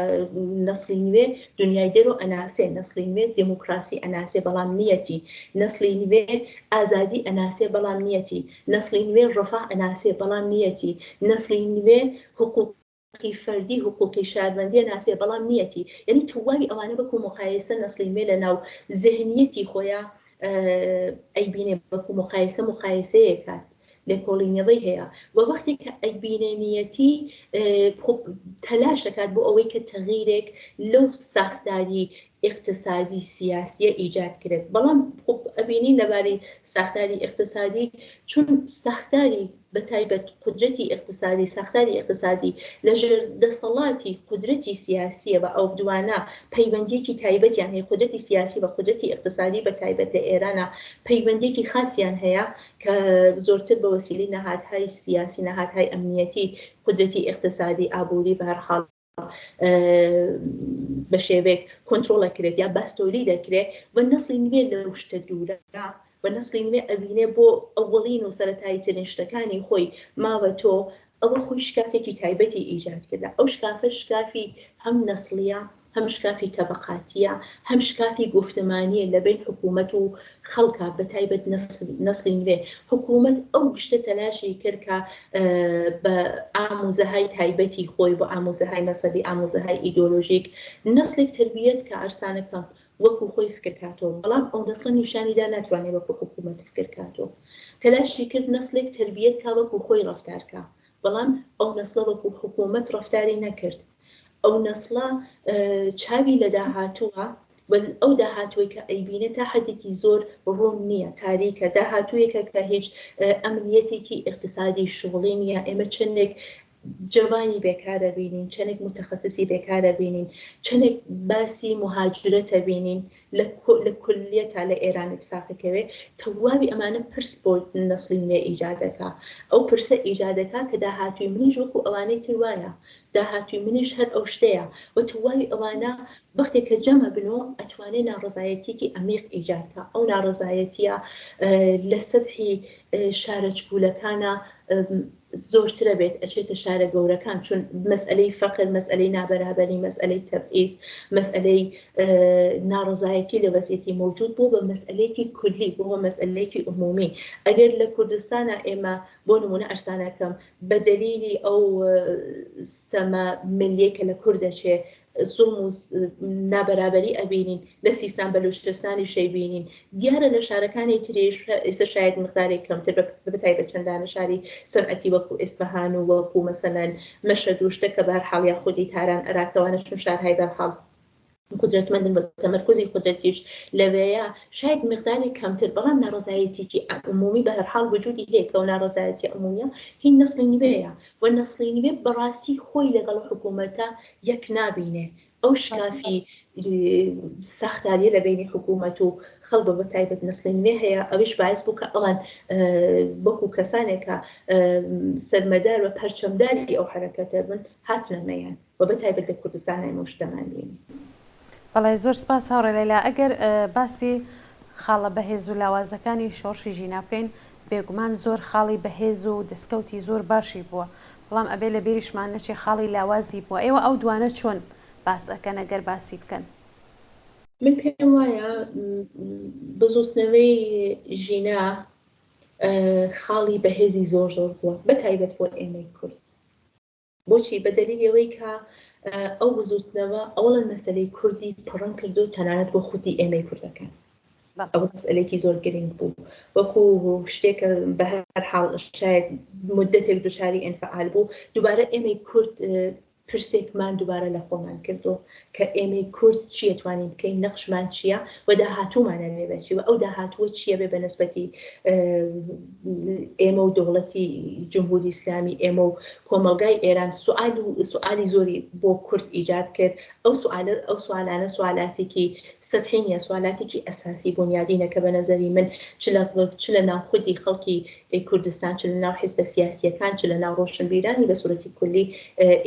نەسڵی نوێ دنیای دەرۆ ئەناسێ نەسڵی نوێ دێموکراسی ئەناسێ بەڵام نیەتی نەسڵی نوێ ئازادی ئەناسێ بەڵام نیەتی نەسڵی نوێ ڕەفاه ئەناسێ بەڵام نیەتی نەسڵی نوێ حقوقی فەردی حقوقی شاروەندی ئەناسێ بەڵام نیەتی یانی تەواوی ئەوانە وەکو موقایەسە نەسڵی نوێ لە ناو زهنیەتی خۆیا ئەیبینێ وەکو موقایەسە موقایەسەیەکات لێکۆڵینەوەی هەیە و وەختێک کە ئەیبینێ نیەتی تەلاش ئەکات بۆ ئەوەی کە تەغیرێک لەو ساختاری ئیقتسادی سیاسیە ئیجاد کرێت بەڵام خۆ ئەبینین لەبارەی ساختاری ئیقتسادی چون ساختاری بە تایبەت قودرەتی ئیقتسادی ساختاری ئیقتسادی لە ژێر دەسەڵاتی قودرەتی سیاسیە و ئەو دوانە پەیوەندیەکی تایبەتیان هەیە قودرەتی سیاسی و قودرەتی ئیقتسادی بە تایبەت لە ئێرانا پەیوەندیەکی خاسیان هەیە کە زۆرتر بە وەسیلەی نەهادهای سیاسی نەهادهای ئەمنیەتی قودرەتی ئیقتسادی ئابووری بە هەر حاڵ بە شێوەیەک کۆنترۆڵ ئەکرێت یا باستۆری دەکرێت و نەسڵی نوێ لەو شتە دوورە و نەسڵی نوێ ئەبینێ بۆ ئەوەڵین و سەرەتاییترین شتەکانی خۆی ماوە تۆ ئەوە خۆی شکافێکی تایبەتی ئیجاد کردە ئەو شکافە شکافی هەم نەسڵیە هەم شکافی تەبەقاتیە هەم شکافی گوفتمانیە لە بەین حکوومەت و خەڵکا بە تایبەت نەسڵی نوێ حکوومەت ئەو گشتە تەلاشی کرد کە بە ئاموزەهای تایبەتی خۆی بۆ ئاموزەهای مەزهەبی ئاموزەهای ئیدۆلۆژیک نەسڵێک تەربیەت کە عەرزتانەکەم وەکوو خۆی فکر کاتۆ بەڵام ئەو نەسڵە نیشانی دا ناتوانێ وەکوو حکوومەت فکر کاتۆ تەلاشی کرد نەسڵێک تەربیەت کا وەکوو خۆی ڕەفتار کا بەڵام ئەو نەسڵە وەکوو حکوومەت ڕەفتاری نەکرد ئەو نەسڵە چاوی لە داهاتووە و ئەو داهاتووەی کە ئەیبینێ تا حەدێکی زۆر ڕوون نییە، تاریکە، داهاتوویەکە کە هیچ ئەمنیەتێکی ئیقتسادی شوغڵی نییە، ئێمە چەندێک جەوانی بێکار ئەبینین، چەندێک موتەخەسسی بێکار ئەبینین، چەندێک باسی موهاجرەت ئەبینین لە لە کولیەتا لە ئێران ئیتفاق ئەکەوێ، تەواوی ئەمانە پرس بۆ نەسڵی نوێ ئیجاد ئەکا، ئەو پرسە ئیجاد ئەکا کە داهاتووی منیش وەکوو ئەوانەی تر وایە، داهاتووی منیش هەر ئەو شتەیە و تەواوی ئەوانە وەختێک کە جەمە بن و ئەتوانێ ناڕەزایەتیەکی عەمیق ئیجاد کا، ئەو ناڕەزایەتیە لە سەتحی شارە چکولەکانا زۆرترە بێت ئەچێتە شارە گەورەکان، چون مەسئەلەی فەقر، مەسئەلەی نابەرابەری، مەسئەلەی تەبعیز، مەسئەلەی ناڕەزایەتی لە وەزیەتی مەوجود بۆ بە مەسئەلەیەکی کولی، بۆ بە مەسئەلەیەکی عمومی. ئەگەر لە کوردستانا ئێمە بۆ نمونە ئەرسانەکەم بە دەلیلی ئەو ستەمە ملیەی کە لە کورد ئەچێ زوڵم و نابەرابەری ئەبینین، لە سیستان بەلوچستانیش ئەیبینین، دیارە لە شارەکانی تریش ئێستا شایەد مقدارێک کەمتر بە تایبەت چەند دانە شاری سەنعەتی وەکو ئیسفەهان و وەکو مەسەلەن مەشهەد و شتە کە بەهەرحاڵ یا خودی تاران ئەراکەوانە چون شارهای بەرحاڵ قودرەتمەندن و تەمەرکوزی قودرەتیش لەوێیە شایەد مقدارێک کەمتر بەڵام ناڕەزایەتیکی عمومی بەهەرحاڵ وجودی هەیە کە ئەو ناڕەزایەتیە عمومیە هی نەسڵی نوێیە و نەسڵی نوێ بەڕاستی خۆی لەگەڵ حکوومەتە یەک نابینێ. ئەو شکافی ساختاریە لە بەینی حکوومەت و خەڵک بە تایبەت نەسڵی نوێ هەیە، ئەویش باعس بوو کە ئەوان وەکوو کەسانێک کە سەرمەدار و پەرچەمداری ئەو حەرەکەتە بن هاتنە مەیان و بە تایبەت لە کوردستان ئێمە ئەو شتەمان بینی. بەڵێ زۆر سپاس هاوڕێ لەیلا. ئەگەر باسی خاڵە بەهێز و لاوازەکانی شۆڕشی ژینا بکەین. بێگومان زۆر خاڵی بەهێز و دەستکەوتی زۆر باشی بووە، بەڵام ئەبێ لە بیریشمان نەچێ خاڵی لاوازی بووە، ئێوە ئەو دوانە چۆن باس ئەکەن ئەگەر باسی بکەن؟ من پێم وایە بزووتنەوەی ژینا خاڵی بەهێزی زۆر زۆر بووە، بە تایبەت بۆ ئێمەی کورد. بۆچی؟ بە دەلیلی ئەوەی کە ئەو بزووتنەوە ئەوەڵەن مەسەلەی کوردی پڕەنگ کردو تەنانەت بۆ خودی ئێمەی کوردەکان ئەوە مەسئلەیەکی زۆر گرنگ بوو وەکو شتێک کە بە هەر حاڵ شاید مدەتێک دوچاری ئینفعال بوو دووبارە ئێمەی کورد پرسێکمان دووبارە لە خۆمان کردو کە ئێمەی کورد چیە توانین بکەین نەقشمان چییە و داهاتوومان ئەبێ بە چی و ئەو داهاتووە چییە بێ بە نسبەتی ئێمە و دەوڵەتی جمهوری ئیسلامی ئێمە و کۆمەڵگای ئێران سوال و سوالی زۆری بۆ کورد ئیجاد کرد ئەو سوالە ئەو سوالانە سوالاتێکی سەتحی نییە سوالاتێکی ئەساسی بونیادینە کە بە نەزەری من چ لە چ لە ناو خودی خەڵکی کوردستان چ لە ناو حیزبە سیاسییەکان چ لە ناو ڕۆشنبیرانی بە سوورەتی کولی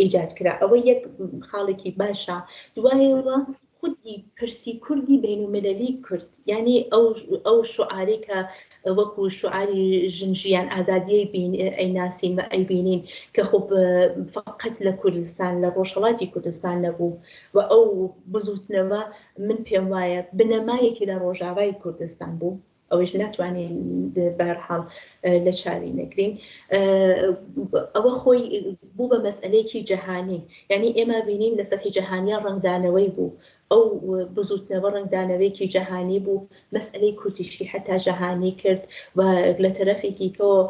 ئیجاد کرا ئەوە یەک خاڵێکی باشە دوایەوە خودی پرسی کوردی بەینوملەلی کرد یانی ئەو ئەو شوعارەی کە وەکو شوعاری ژن ژیان ئازادیی بین ئەیناسین و ئەیبینین کە خۆ فقط لە کوردستان لە ڕۆژهەڵاتی کوردستان نەبوو و ئەو بزووتنەوە من پێم وایە بنەمایەکی لە ڕۆژاوای کوردستان بوو ئەوەیش ناتوانین بەهەرحاڵ لە چاوی نەگرین ئەوە خۆی بوو بە مەسئلەیەکی جەهانی یعنی ئێمە بینین لە سەرحی جەهانیە ڕەنگدانەوەی بوو ئەو بزوتنەوە ڕەنگدانەوەیەکی جەهانی بوو مەسئلەی کوردیشی حتا جەهانی کرد و لە تەرەفێکی کەەوە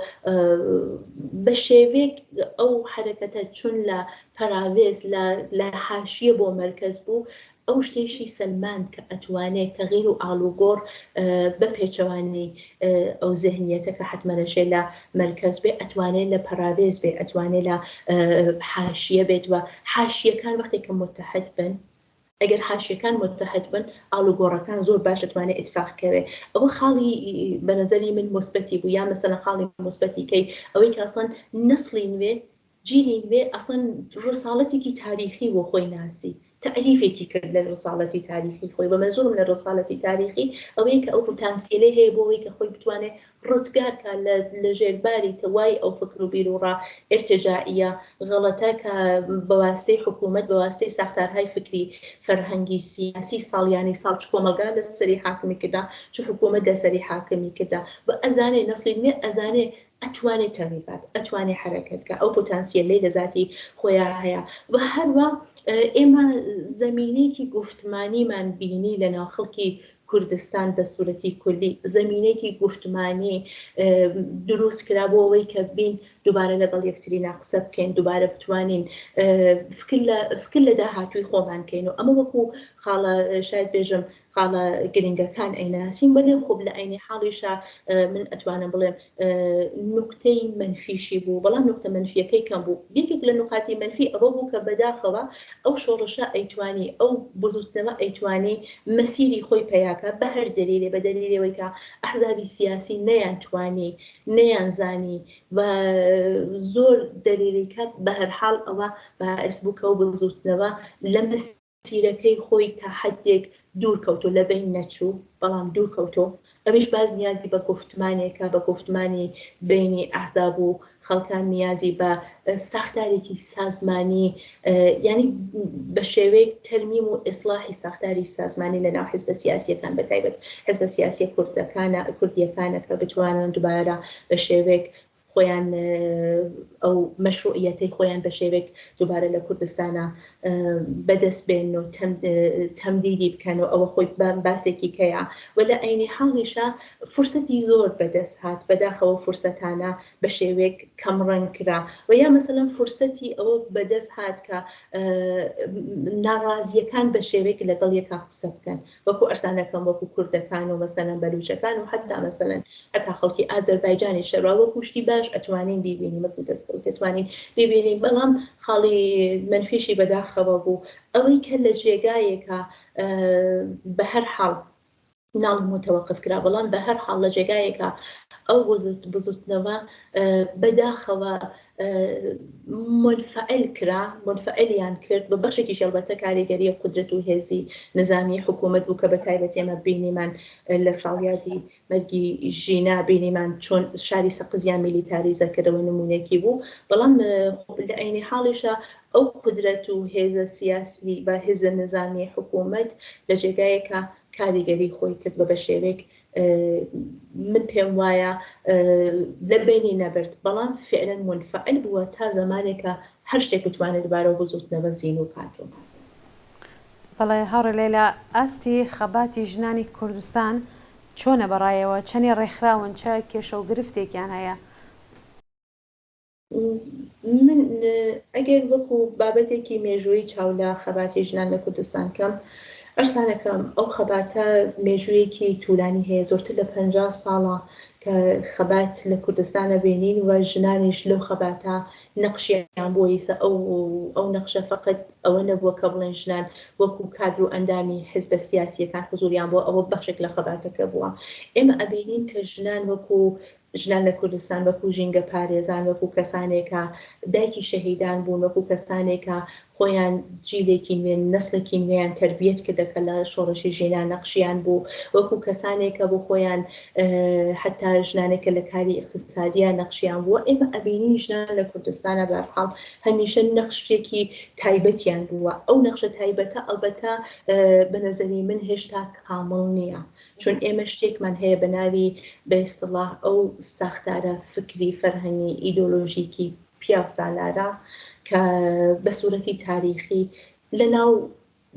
بە شێوەیەک ئەو حرەکەتە چون لە پەراوێز لە حاشیە بۆ مەرکەز بوو ئەو شتەیشی سەلماند کە ئەتوانێ تەغیر و ئاڵوگۆڕ بە پێچەوانەی ئەو زهنیەتە کە حەتمەن ئەشێ لە مەرکەز بێ، ئەتوانێ لە پەراوێز بێ، ئەتوانێ لە حاشیە بێت و حاشیەکان وەختێک کە متحد بن، ئەگەر حاشیەکان متحد بن ئاڵوگۆڕەکان زۆر باش ئەتوانێ ئیتفاق کەوێ. ئەوە خاڵی بە نەزەری من موسبەتی بوو یا مەسەلەن خاڵی موسبەتی کەی ئەوەی کە ئەسڵەن نەسڵی نوێ جیلی نوێ ئەسڵەن ڕساڵەتێکی تاریخی بۆ خۆی ناسی، تەعریفێکی کرد لە ڕساڵەتی تاریخی خۆی، وە مەنزوورم لە ڕسالەتی تاریخی ئەوەیە کە ئەو پوتانسیەلەی هەیە بۆ ئەوەی کە خۆی بتوانێ ڕزگار کا لە لە ژێر باری تەوای ئەو فکر و بیروڕا ئیرتجاعییە غەڵەتە کە بە واسیتەی حکوومەت بە واسیتەی ساختارهای فکری فەرهەنگی سیاسی ساڵیانی ساڵ چ کۆمەڵگا لە سەری حاکمی کردا چ حکوومەت لە سەری حاکمی کردا و ئەزانێ نەسڵی نوێ ئەزانێ ئەتوانێ تەغیر بات، ئەتوانێ حەرەکەت کا، ئەو پۆتانسیەلەی لە زاتی خۆیا هەیە و هەروا ئێمە زەمینەیەکی گوفتمانیمان بینی لە ناو خەڵکی کوردستان بە سوورەتی کولی، زەمینەیەکی گوفتمانی دروست کرا بۆ ئەوەی کە بین دووبارە لەگەڵ یەکترینا قسە بکەین، دووبارە بتوانین فکر لە فکر لە داهاتووی خۆمان کەین و ئەمە وەکوو خاڵە شاید بێژم خاڵە گرنگەکان ئەیناسین وەلێ خۆب لە عەینی حاڵیشا من ئەتوانم بڵێم نوکتەی مەنفیشی بوو بەڵام نوکتە مەنفیەکەی کەم بوو یەکێک لە نوقاتی مەنفی ئەوە بوو کە بەداخەوە ئەو شۆڕشە ئەیتوانی ئەو بزوتنەوە ئەیتوانی مەسیری خۆی پەیاکا بە هەر دەلیلێ بە دەلیلی ئەوەی کە ئەحزابی سیاسی نەیانتوانی نەیانزانی و زۆر دەلیلی کە بەهەرحاڵ ئەوە باعس بوو کە ئەو بزوتنەوە لە تیرەکەی خۆی تا حەدێک دوور کەوتۆ، لە بەین نەچوو، بەڵام دوور کەوتۆ، ئەویش باز نیازی بە گوفتمانێکە، بە گوفتمانی بەینی ئەحزاب و خەڵکان، نیازی بە ساختارێکی سازمانی، یانی بە شێوەیەک تەرمیم و ئیسڵاحی ساختاری سازمانی لە ناو حیزبە سیاسییەکان، بە تایبەت حیزبە سیاسییە کوردەکانە، کوردییەکانە کە بتوانن دوبارە بە شێوەیەک خۆیان ئەو مەشروعیەتەی خۆیان بە شێوەیەک دووبارە لە کوردستانا بەدەست بێنن و تەمدیدی بکەن و ئەوە خۆی باسێکی کەیە و لە عەینی حاڵیشا فرسەتی زۆر بەدەست هات بەداخەوە فرسەتانە بە شێوەیەک کەمڕەنگ کرا و یا مەسەلەن فرسەتی ئەوە بەدەست هات کە ناڕازییەکان بە شێوەیەک لەگەڵ یەکا قسە بکەن وەکو ئەرزانەکەم وەکو کوردەکان و مەسەلەن بەلوچەکان و حەتا مەسەلەن حەتا خەڵکی ئازەربایجانیش هەروا وەکو شتی باش ئەتوانین بیبینین وەکو دەستکەوت ئەتوانین بیبینین بەڵام خاڵی مەنفیشی بەداخەوە بوو ئەوەی کە لە جێگایەکا بە هەر حاڵ ناڵم متوقف کرا بەڵام بە هەر حاڵ لە جێگایەکا ئەو بزوتنەوە بەداخەوە. مونفەعل کرا، مونفەعلیان کرد، بە بەشێکیش ئەڵبەتە کاریگەریی قودرەت و هێزی نزامیی حکوومەت بوو کە بە تایبەتی ئێمە بینیمان لە ساڵیادی مەرگی ژینا بینیمان چۆن شاری سەقزیان میلیتاریزە کردەوە نموونەیەکی بوو، بەڵام لە عەینی حاڵیشا ئەو قودرەت و هێزە سیاسی و هێزە نزامیی حکوومەت لە جێگایەکا کاریگەری خۆی کرد و بە شێوەیەک من پێم وایە لە بەینی نەبرد بەڵام فعلەن مونفەعل بووە تا زەمانێکە هەر شتێک بتوانێت دوبارەو بزوتنەوە زینوو کاتەوە. بەڵێ هاوڕێ لەیلا ئاستی خەباتی ژنانی کوردستان چۆنە بەڕایەوە چەنێ ڕێکخراون چە کێشەو گرفتێکیان هەیە؟ من ئەگەر وەکو بابەتێکی مێژوویی چاو لە خەباتی ژنان لە کوردستان کەم، ئەرسانەکەم ئەو خەباتە مێژوویەکی تولانی هەیە، زۆرتر لە 50 ساڵە کە خەبات لە کوردستان ئەبینین و ژنانیش لەو خەباتە نەقشیان بووە، ئیسە ئەو ئەو نەقشە فەقەت ئەوە نەبووە کە بڵێن ژنان وەکو کادر و ئەندامی حزبە سیاسییەکان حزوریان بووە، ئەوە بەشێک لە خەباتەکە بووە. ئێمە ئەبینین کە ژنان وەکو ژنان لە کوردستان وەکوو ژینگە پارێزان، وەکوو کەسانێک کە دایکی شەهیدان بوون، وەکوو کەسانێک کە خۆیان جیلێکی نوێ، نەسلێکی نوێیان تەربیەت کردە کە لە شۆڕشی ژینا نەقشیان بوو، وەکوو کەسانێک کە بۆ خۆیان حەتا ژنانێک کە لە کاری ئیقتسادیا نەقشیان بووە، ئێمە ئەبینین ژنان لە کوردستانا بەهەرحاڵ هەمیشە نەقشێکی تایبەتیان بووە، ئەو نەقشە تایبەتە ئەڵبەتە بە نەزەری من هێشتا کامڵ نییە. چون ئێمە شتێکمان هەیە بە ناوی بە ئیستڵاح ئەو ساختارە فکری، فەرهەنگی، ئیدۆلۆژیکی پیاوسالارە کە بە سوورەتی تاریخی لە ناو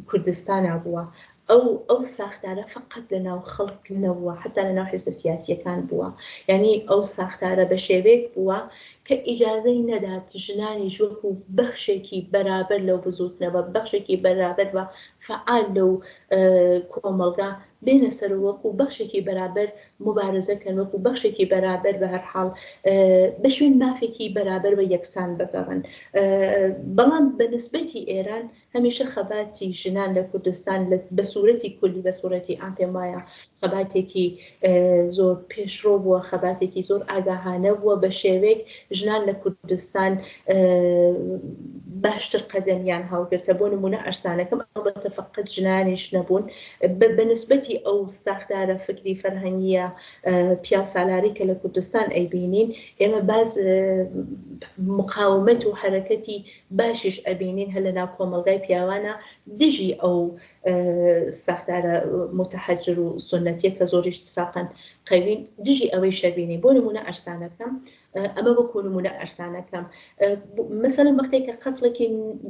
کوردستانا بووە. ئەو ئەو ساختارە فەقەت لە ناو خەڵک نەبووە، حەتا لە ناو حیزبە سیاسییەکان بووە. یانی ئەو ساختارە بە شێوەیەک بووە کە ئیجازەی نەدات ژنانیش وەکوو بەخشێکی بەرابەر لەو بزووتنەوە، بەخشێکی بەرابەر و فەعال لەو کۆمەڵگا بێنە سەر و وەکوو بەخشێکی بەرابەر موبارزە کەن، وەکوو بەخشێکی بەرابەر بە هەر حاڵ بە شوێن مافێکی بەرابەر و یەکسان بگەڕن. بەڵام بە نسبەتی ئێران هەمیشە خەباتی ژنان لە کوردستان لە بە سوورەتی کولی بە سوورەتی عام پێم وایە خەباتێکی زۆر پێشڕۆ بووە، خەباتێکی زۆر ئاگاهانە بووە، بە شێوەیەک ژنان لە کوردستان باشتر قەدەمیان هەڵگرتە، بۆ نموونە ئەرسانەکەم ئەڵبەتە فەقەت ژنانیش نەبوون، بە نسبەتی ئەو ساختارە فکری فەرهەنگییە پیاوسالاری کە لە کوردستان ئەیبینین، ئێمە باز مقاومەت و حەرەکەتی باشیش ئەبینین هەر لە ناو کۆمەڵگای پیاوانە دژی ئەو ساختارە موتەحەجر و سوننەتیە کە زۆریش اتفاقا قەوین دژی ئەوەیش ئەبینین، بۆ نموونە ئەرسانەکەم ئەمە وەکو نمونە ئەرسانەکەم مەسەلەن وەختێک کە قەتڵێکی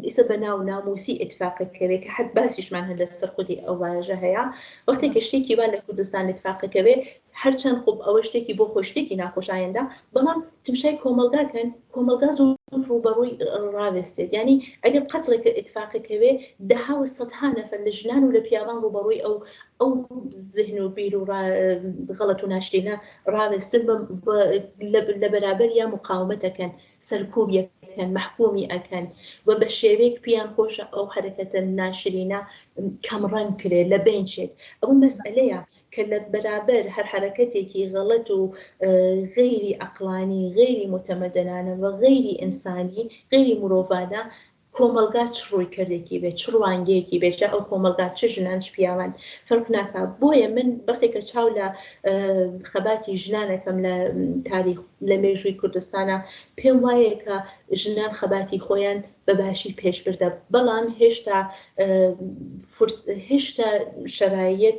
ئیسە بە ناو ناموسی ئیتفاقە کەوێ کە حەت باسیشمان هەر لەسەر خودی ئەو واژە هەیە وەختێک کە شتێکی وا لە کوردستان ئیتفاقە کەوێ هەرچەند خۆ ئەوە شتێکی بۆ خۆی شتێکی ناخۆشایەندە بەڵام تمشای کۆمەڵگا کەن کۆمەڵگا زۆر ڕووبەڕووی ڕاوێستێت یعنی ئەگەر قەتڵێک ئیتفاقە کەوێ دەها و سەدها نەفەر لە ژنان و لە پیاوان ڕووبەڕووی ئەو ئەو زهن و بیر و غەڵەت و ناشرینە ڕاوێستن لە بەرابەریا مقاومەت ئەکەن، سەرکوبی ئەکەن، مەحکومی ئەکەن و بە شێوەیەک پیان خۆشە ئەو حەرەکەتە ناشرینە کەم ڕەنگ کرێ، لە بەین چێت. ئەوە مەسئەلەیە کە لە بەرابەر هەر حەرەکەتێکی غەڵەت و غەیری عەقڵانی، غەیری موتەمەدەنانە و غەیری ئینسانی، غەیری مرۆڤانە کۆمەڵگا چ ڕوویکردێکی بێت، چ ڕوانگەیەکی بێت، جا ئەو کۆمەڵگا چ ژنان چ پیاوان فەرق ناکا. بۆیە من وەختێک کە چاو لە خەباتی ژنان ئەکەم لە تاریخ لە مێژووی کوردستانا پێم وایە کە ژنان خەباتی خۆیان بە باشی پێش بردە، بەڵام هێشتا فرس هێشتا شەرایەت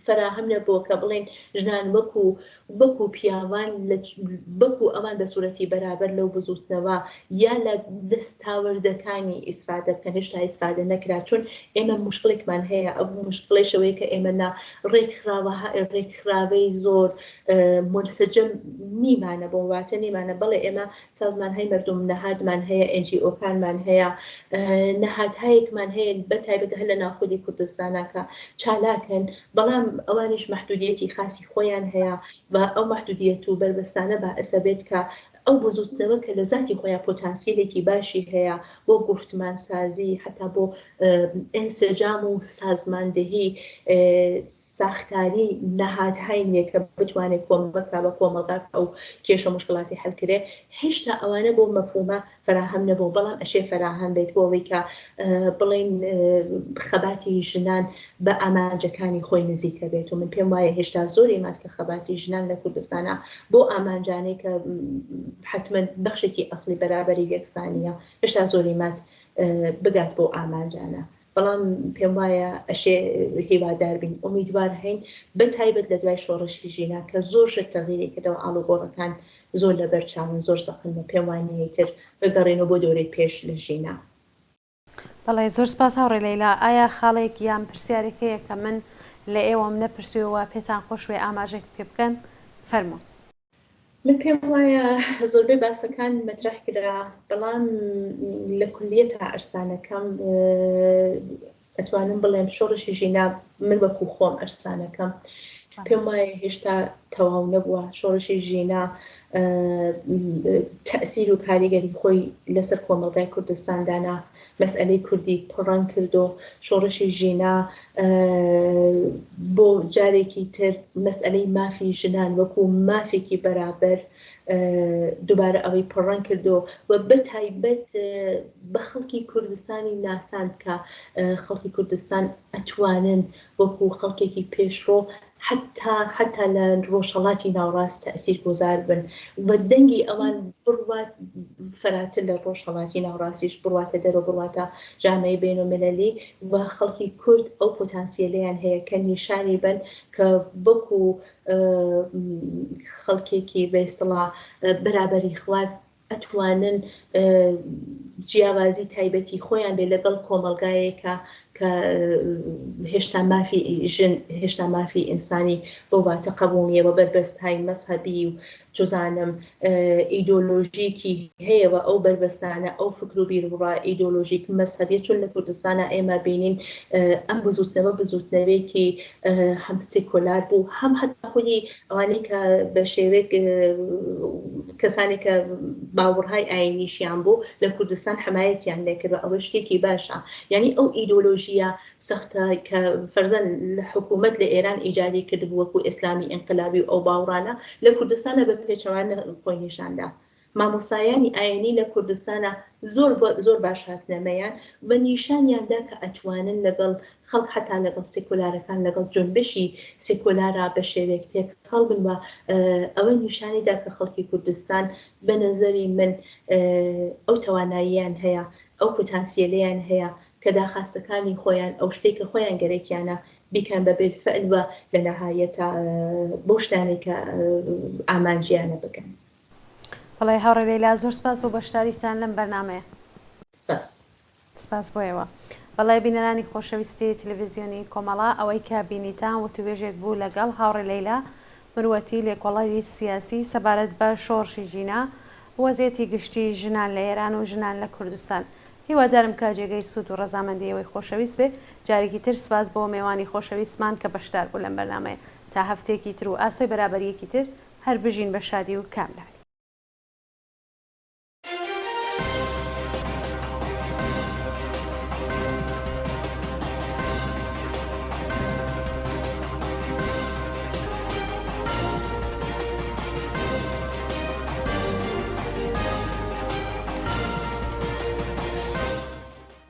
فەراهەم نەبووە کە بڵێین ژنان وەکو وەکو پیاوان لە وەکو ئەوان بە سوورەتی بەرابەر لەو بزووتنەوە یا لە دەستاوردەکانی ئیسفادە بکەن هێشتا ئیسفادە نەکرا چون ئێمە موشکڵێکمان هەیە ئەو موشکڵەیش ئەوەیە کە ئێمە لە ڕێکخراوە ڕێکخراوەی زۆر مونسەجەم نیمانە بۆ واتە نیمانە بەڵێ ئێمە سازمانهای مردم نهادمان هەیە، ئێن جی ئۆکانمان هەیە، نهادهایەکمان هەیە بە تایبەت هەر لە ناوخودی کوردستانا کە چالاکن، بەڵام ئەوانیش مەحدودیەتی خاسی خۆیان هەیە و ئەو مەحدودیەت و بەربەستانە بائسە بێت کە ئەو بزوتنەوە کە لە زاتی خۆیا پۆتانسیلێکی باشی هەیە بۆ گوفتمانسازی حەتا بۆ ئینسجام و سازماندهی. ساختاری نەهادهای نوێ کە بتوانێت کۆمەک کا بە کۆمەڵگا کە ئەو کێشە موشکڵاتی حەل کرێ هێشتا ئەوانە بۆ مەفهومە فەراهەم نەبوو بەڵام ئەشێ فەراهەم بێت بۆ ئەوەی کە بڵێین خەباتی ژنان بە ئامانجەکانی خۆی نزیکە بێت و من پێم وایە هێشتا زۆری مات کە خەباتی ژنان لە کوردستانا بۆ ئامانجانەی کە حەتمەن بەخشێکی ئەسڵی بەرابەری یەکسانیە هێشتا زۆری مات بگات بەو ئامانجانە بەڵام پێم وایە ئەشێ هیوادار بین ئومیدوار هەین بە تایبەت لە دوای شۆڕشی ژینا کە زۆر شت تەغیری کردەوە ئاڵوگۆڕەکان زۆر لەبەر چاون زۆر زەقن و پێم وا نییە ئیتر بگەڕێینەوە بۆ دەورەی پێش لە ژینا. بەڵێ زۆر سپاس هاوڕێ لەیلا. ئایا خاڵێک یان پرسیارێک هەیە کە من لە ئێوەم نەپرسیوە و پێتان خۆش بێ ئاماژەی پێ بکەن؟ فەرموون. من پێم وایە زۆربەی باسەکان مەترەح کرا، بەڵام لە کولیەتا ئەرسانەکەم ئەتوانم بڵێم شۆڕشی ژینا من وەکوو خۆم ئەرسانەکەم پێم وایە هێشتا تەواو نەبووە شۆڕشی ژینا تەئسیر و کاریگەری خۆی لەسەر کۆمەڵگای کوردستان دانا، مەسئەلەی کوردی پڕڕەنگ کردو، شۆڕشی ژینا بۆ جارێکی تر مەسئەلەی مافی ژنان وەکوو مافێکی بەرابەر دووبارە ئەوەی پڕڕەنگ کردو و بە تایبەت بە خەڵکی کوردستانی ناساند کە خەڵکی کوردستان ئەتوانن وەکوو خەڵکێکی پێشڕۆ حەتا حەتا لە ڕۆژهەڵاتی ناوڕاست تەئسیر گۆزار بن و دەنگی ئەوان بڕوات فەراتر لە ڕۆژهەڵاتی ناوڕاستیش بڕواتە دەرەوە بڕواتە جامەی بەین و مللی و خەڵکی کورد ئەو پۆتانسیەلەیان هەیە کە نیشانی بەن کە وەکو خەڵکێکی بە ئیستڵا بەرابەری خواز ئەتوانن جیاوازی تایبەتی خۆیان بێ لەگەڵ کۆمەڵگایەکە کە هێشتا مافی ژن هێشتا مافی ئینسانی بەو واتە قەبووڵ نییە و بەربەستهای مەزهەبی و چزانم ئیدۆلۆژیکی هەیە و ئەو بەربەستانە ئەو فکر و بیروڕا ئیدۆلۆژیک مەزهەبیە چون لە کوردستانا ئێمە بینین ئەم بزووتنەوە بزووتنەوەیەکی هەم سیکۆلار بوو هەم حەتا خودی ئەوانەی کە بە شێوەیەک کەسانێک کە باوەڕهای ئایینیشیان بوو لە کوردستان حەمایەتیان لێکرد و ئەوە شتێکی باشە یانی ئەو ئیدۆلۆژییە سەختە کە فەرزەن لە حکوومەت لە ئێران ئیجادی کردبوو وەکوو ئیسلامی ئینقلابی و ئەو باوڕانە لە کوردستانە بە پێچەوانە خۆی نیشان دا. مامۆستایانی ئاینی لە کوردستانا زۆر زۆر باش هاتنە مەیان و نیشانیان دا کە ئەتوانن لەگەڵ خەڵک حەتا لەگەڵ سێکۆلارەکان لەگەڵ جونبشی سێکۆلارا بە شێوەیەک تێکەڵ بن و ئەوە نیشانی دا کە خەڵکی کوردستان بە نەزەری من ئەو تەواناییان هەیە ئەو پوتانسیەلەیان هەیە کە داخاستەکانی خۆیان ئەو شتەی کە خۆیان گەرەکیانە بیکەن بە بیلفعل و لە نەهایەتا بەو شتانەی کە ئامانجیانە بگەن. بەڵێ هاوڕێ لەیلا زۆر سپاس بۆ بەشداریتان لەم بەرنامەیە. سپاس. سپاس بۆ ئێوە. بەڵێ بینەرانی خۆشەویستی تلویزیۆنی کۆمەڵە ئەوەی کە بینیتان وتووێژێک بوو لەگەڵ هاوڕێ لەیلا مروەتی لێکۆڵەری سیاسی سەبارەت بە شۆڕشی ژینا وەزیەتی گشتی ژنان لە ئێران و ژنان لە کوردستان. هیوادارم کە جێگەی سوود و ڕەزامەندی ئێوەی خۆشەویست بێ. جارێکی تر سپاس بۆ مێوانی خۆشەویستمان کە بەشدار بوو لەم بەرنامەیە. تا هەفتەیەکی تر و ئاسۆی بەرابەرییەکی تر هەر بژین بە شادی و کامیابی.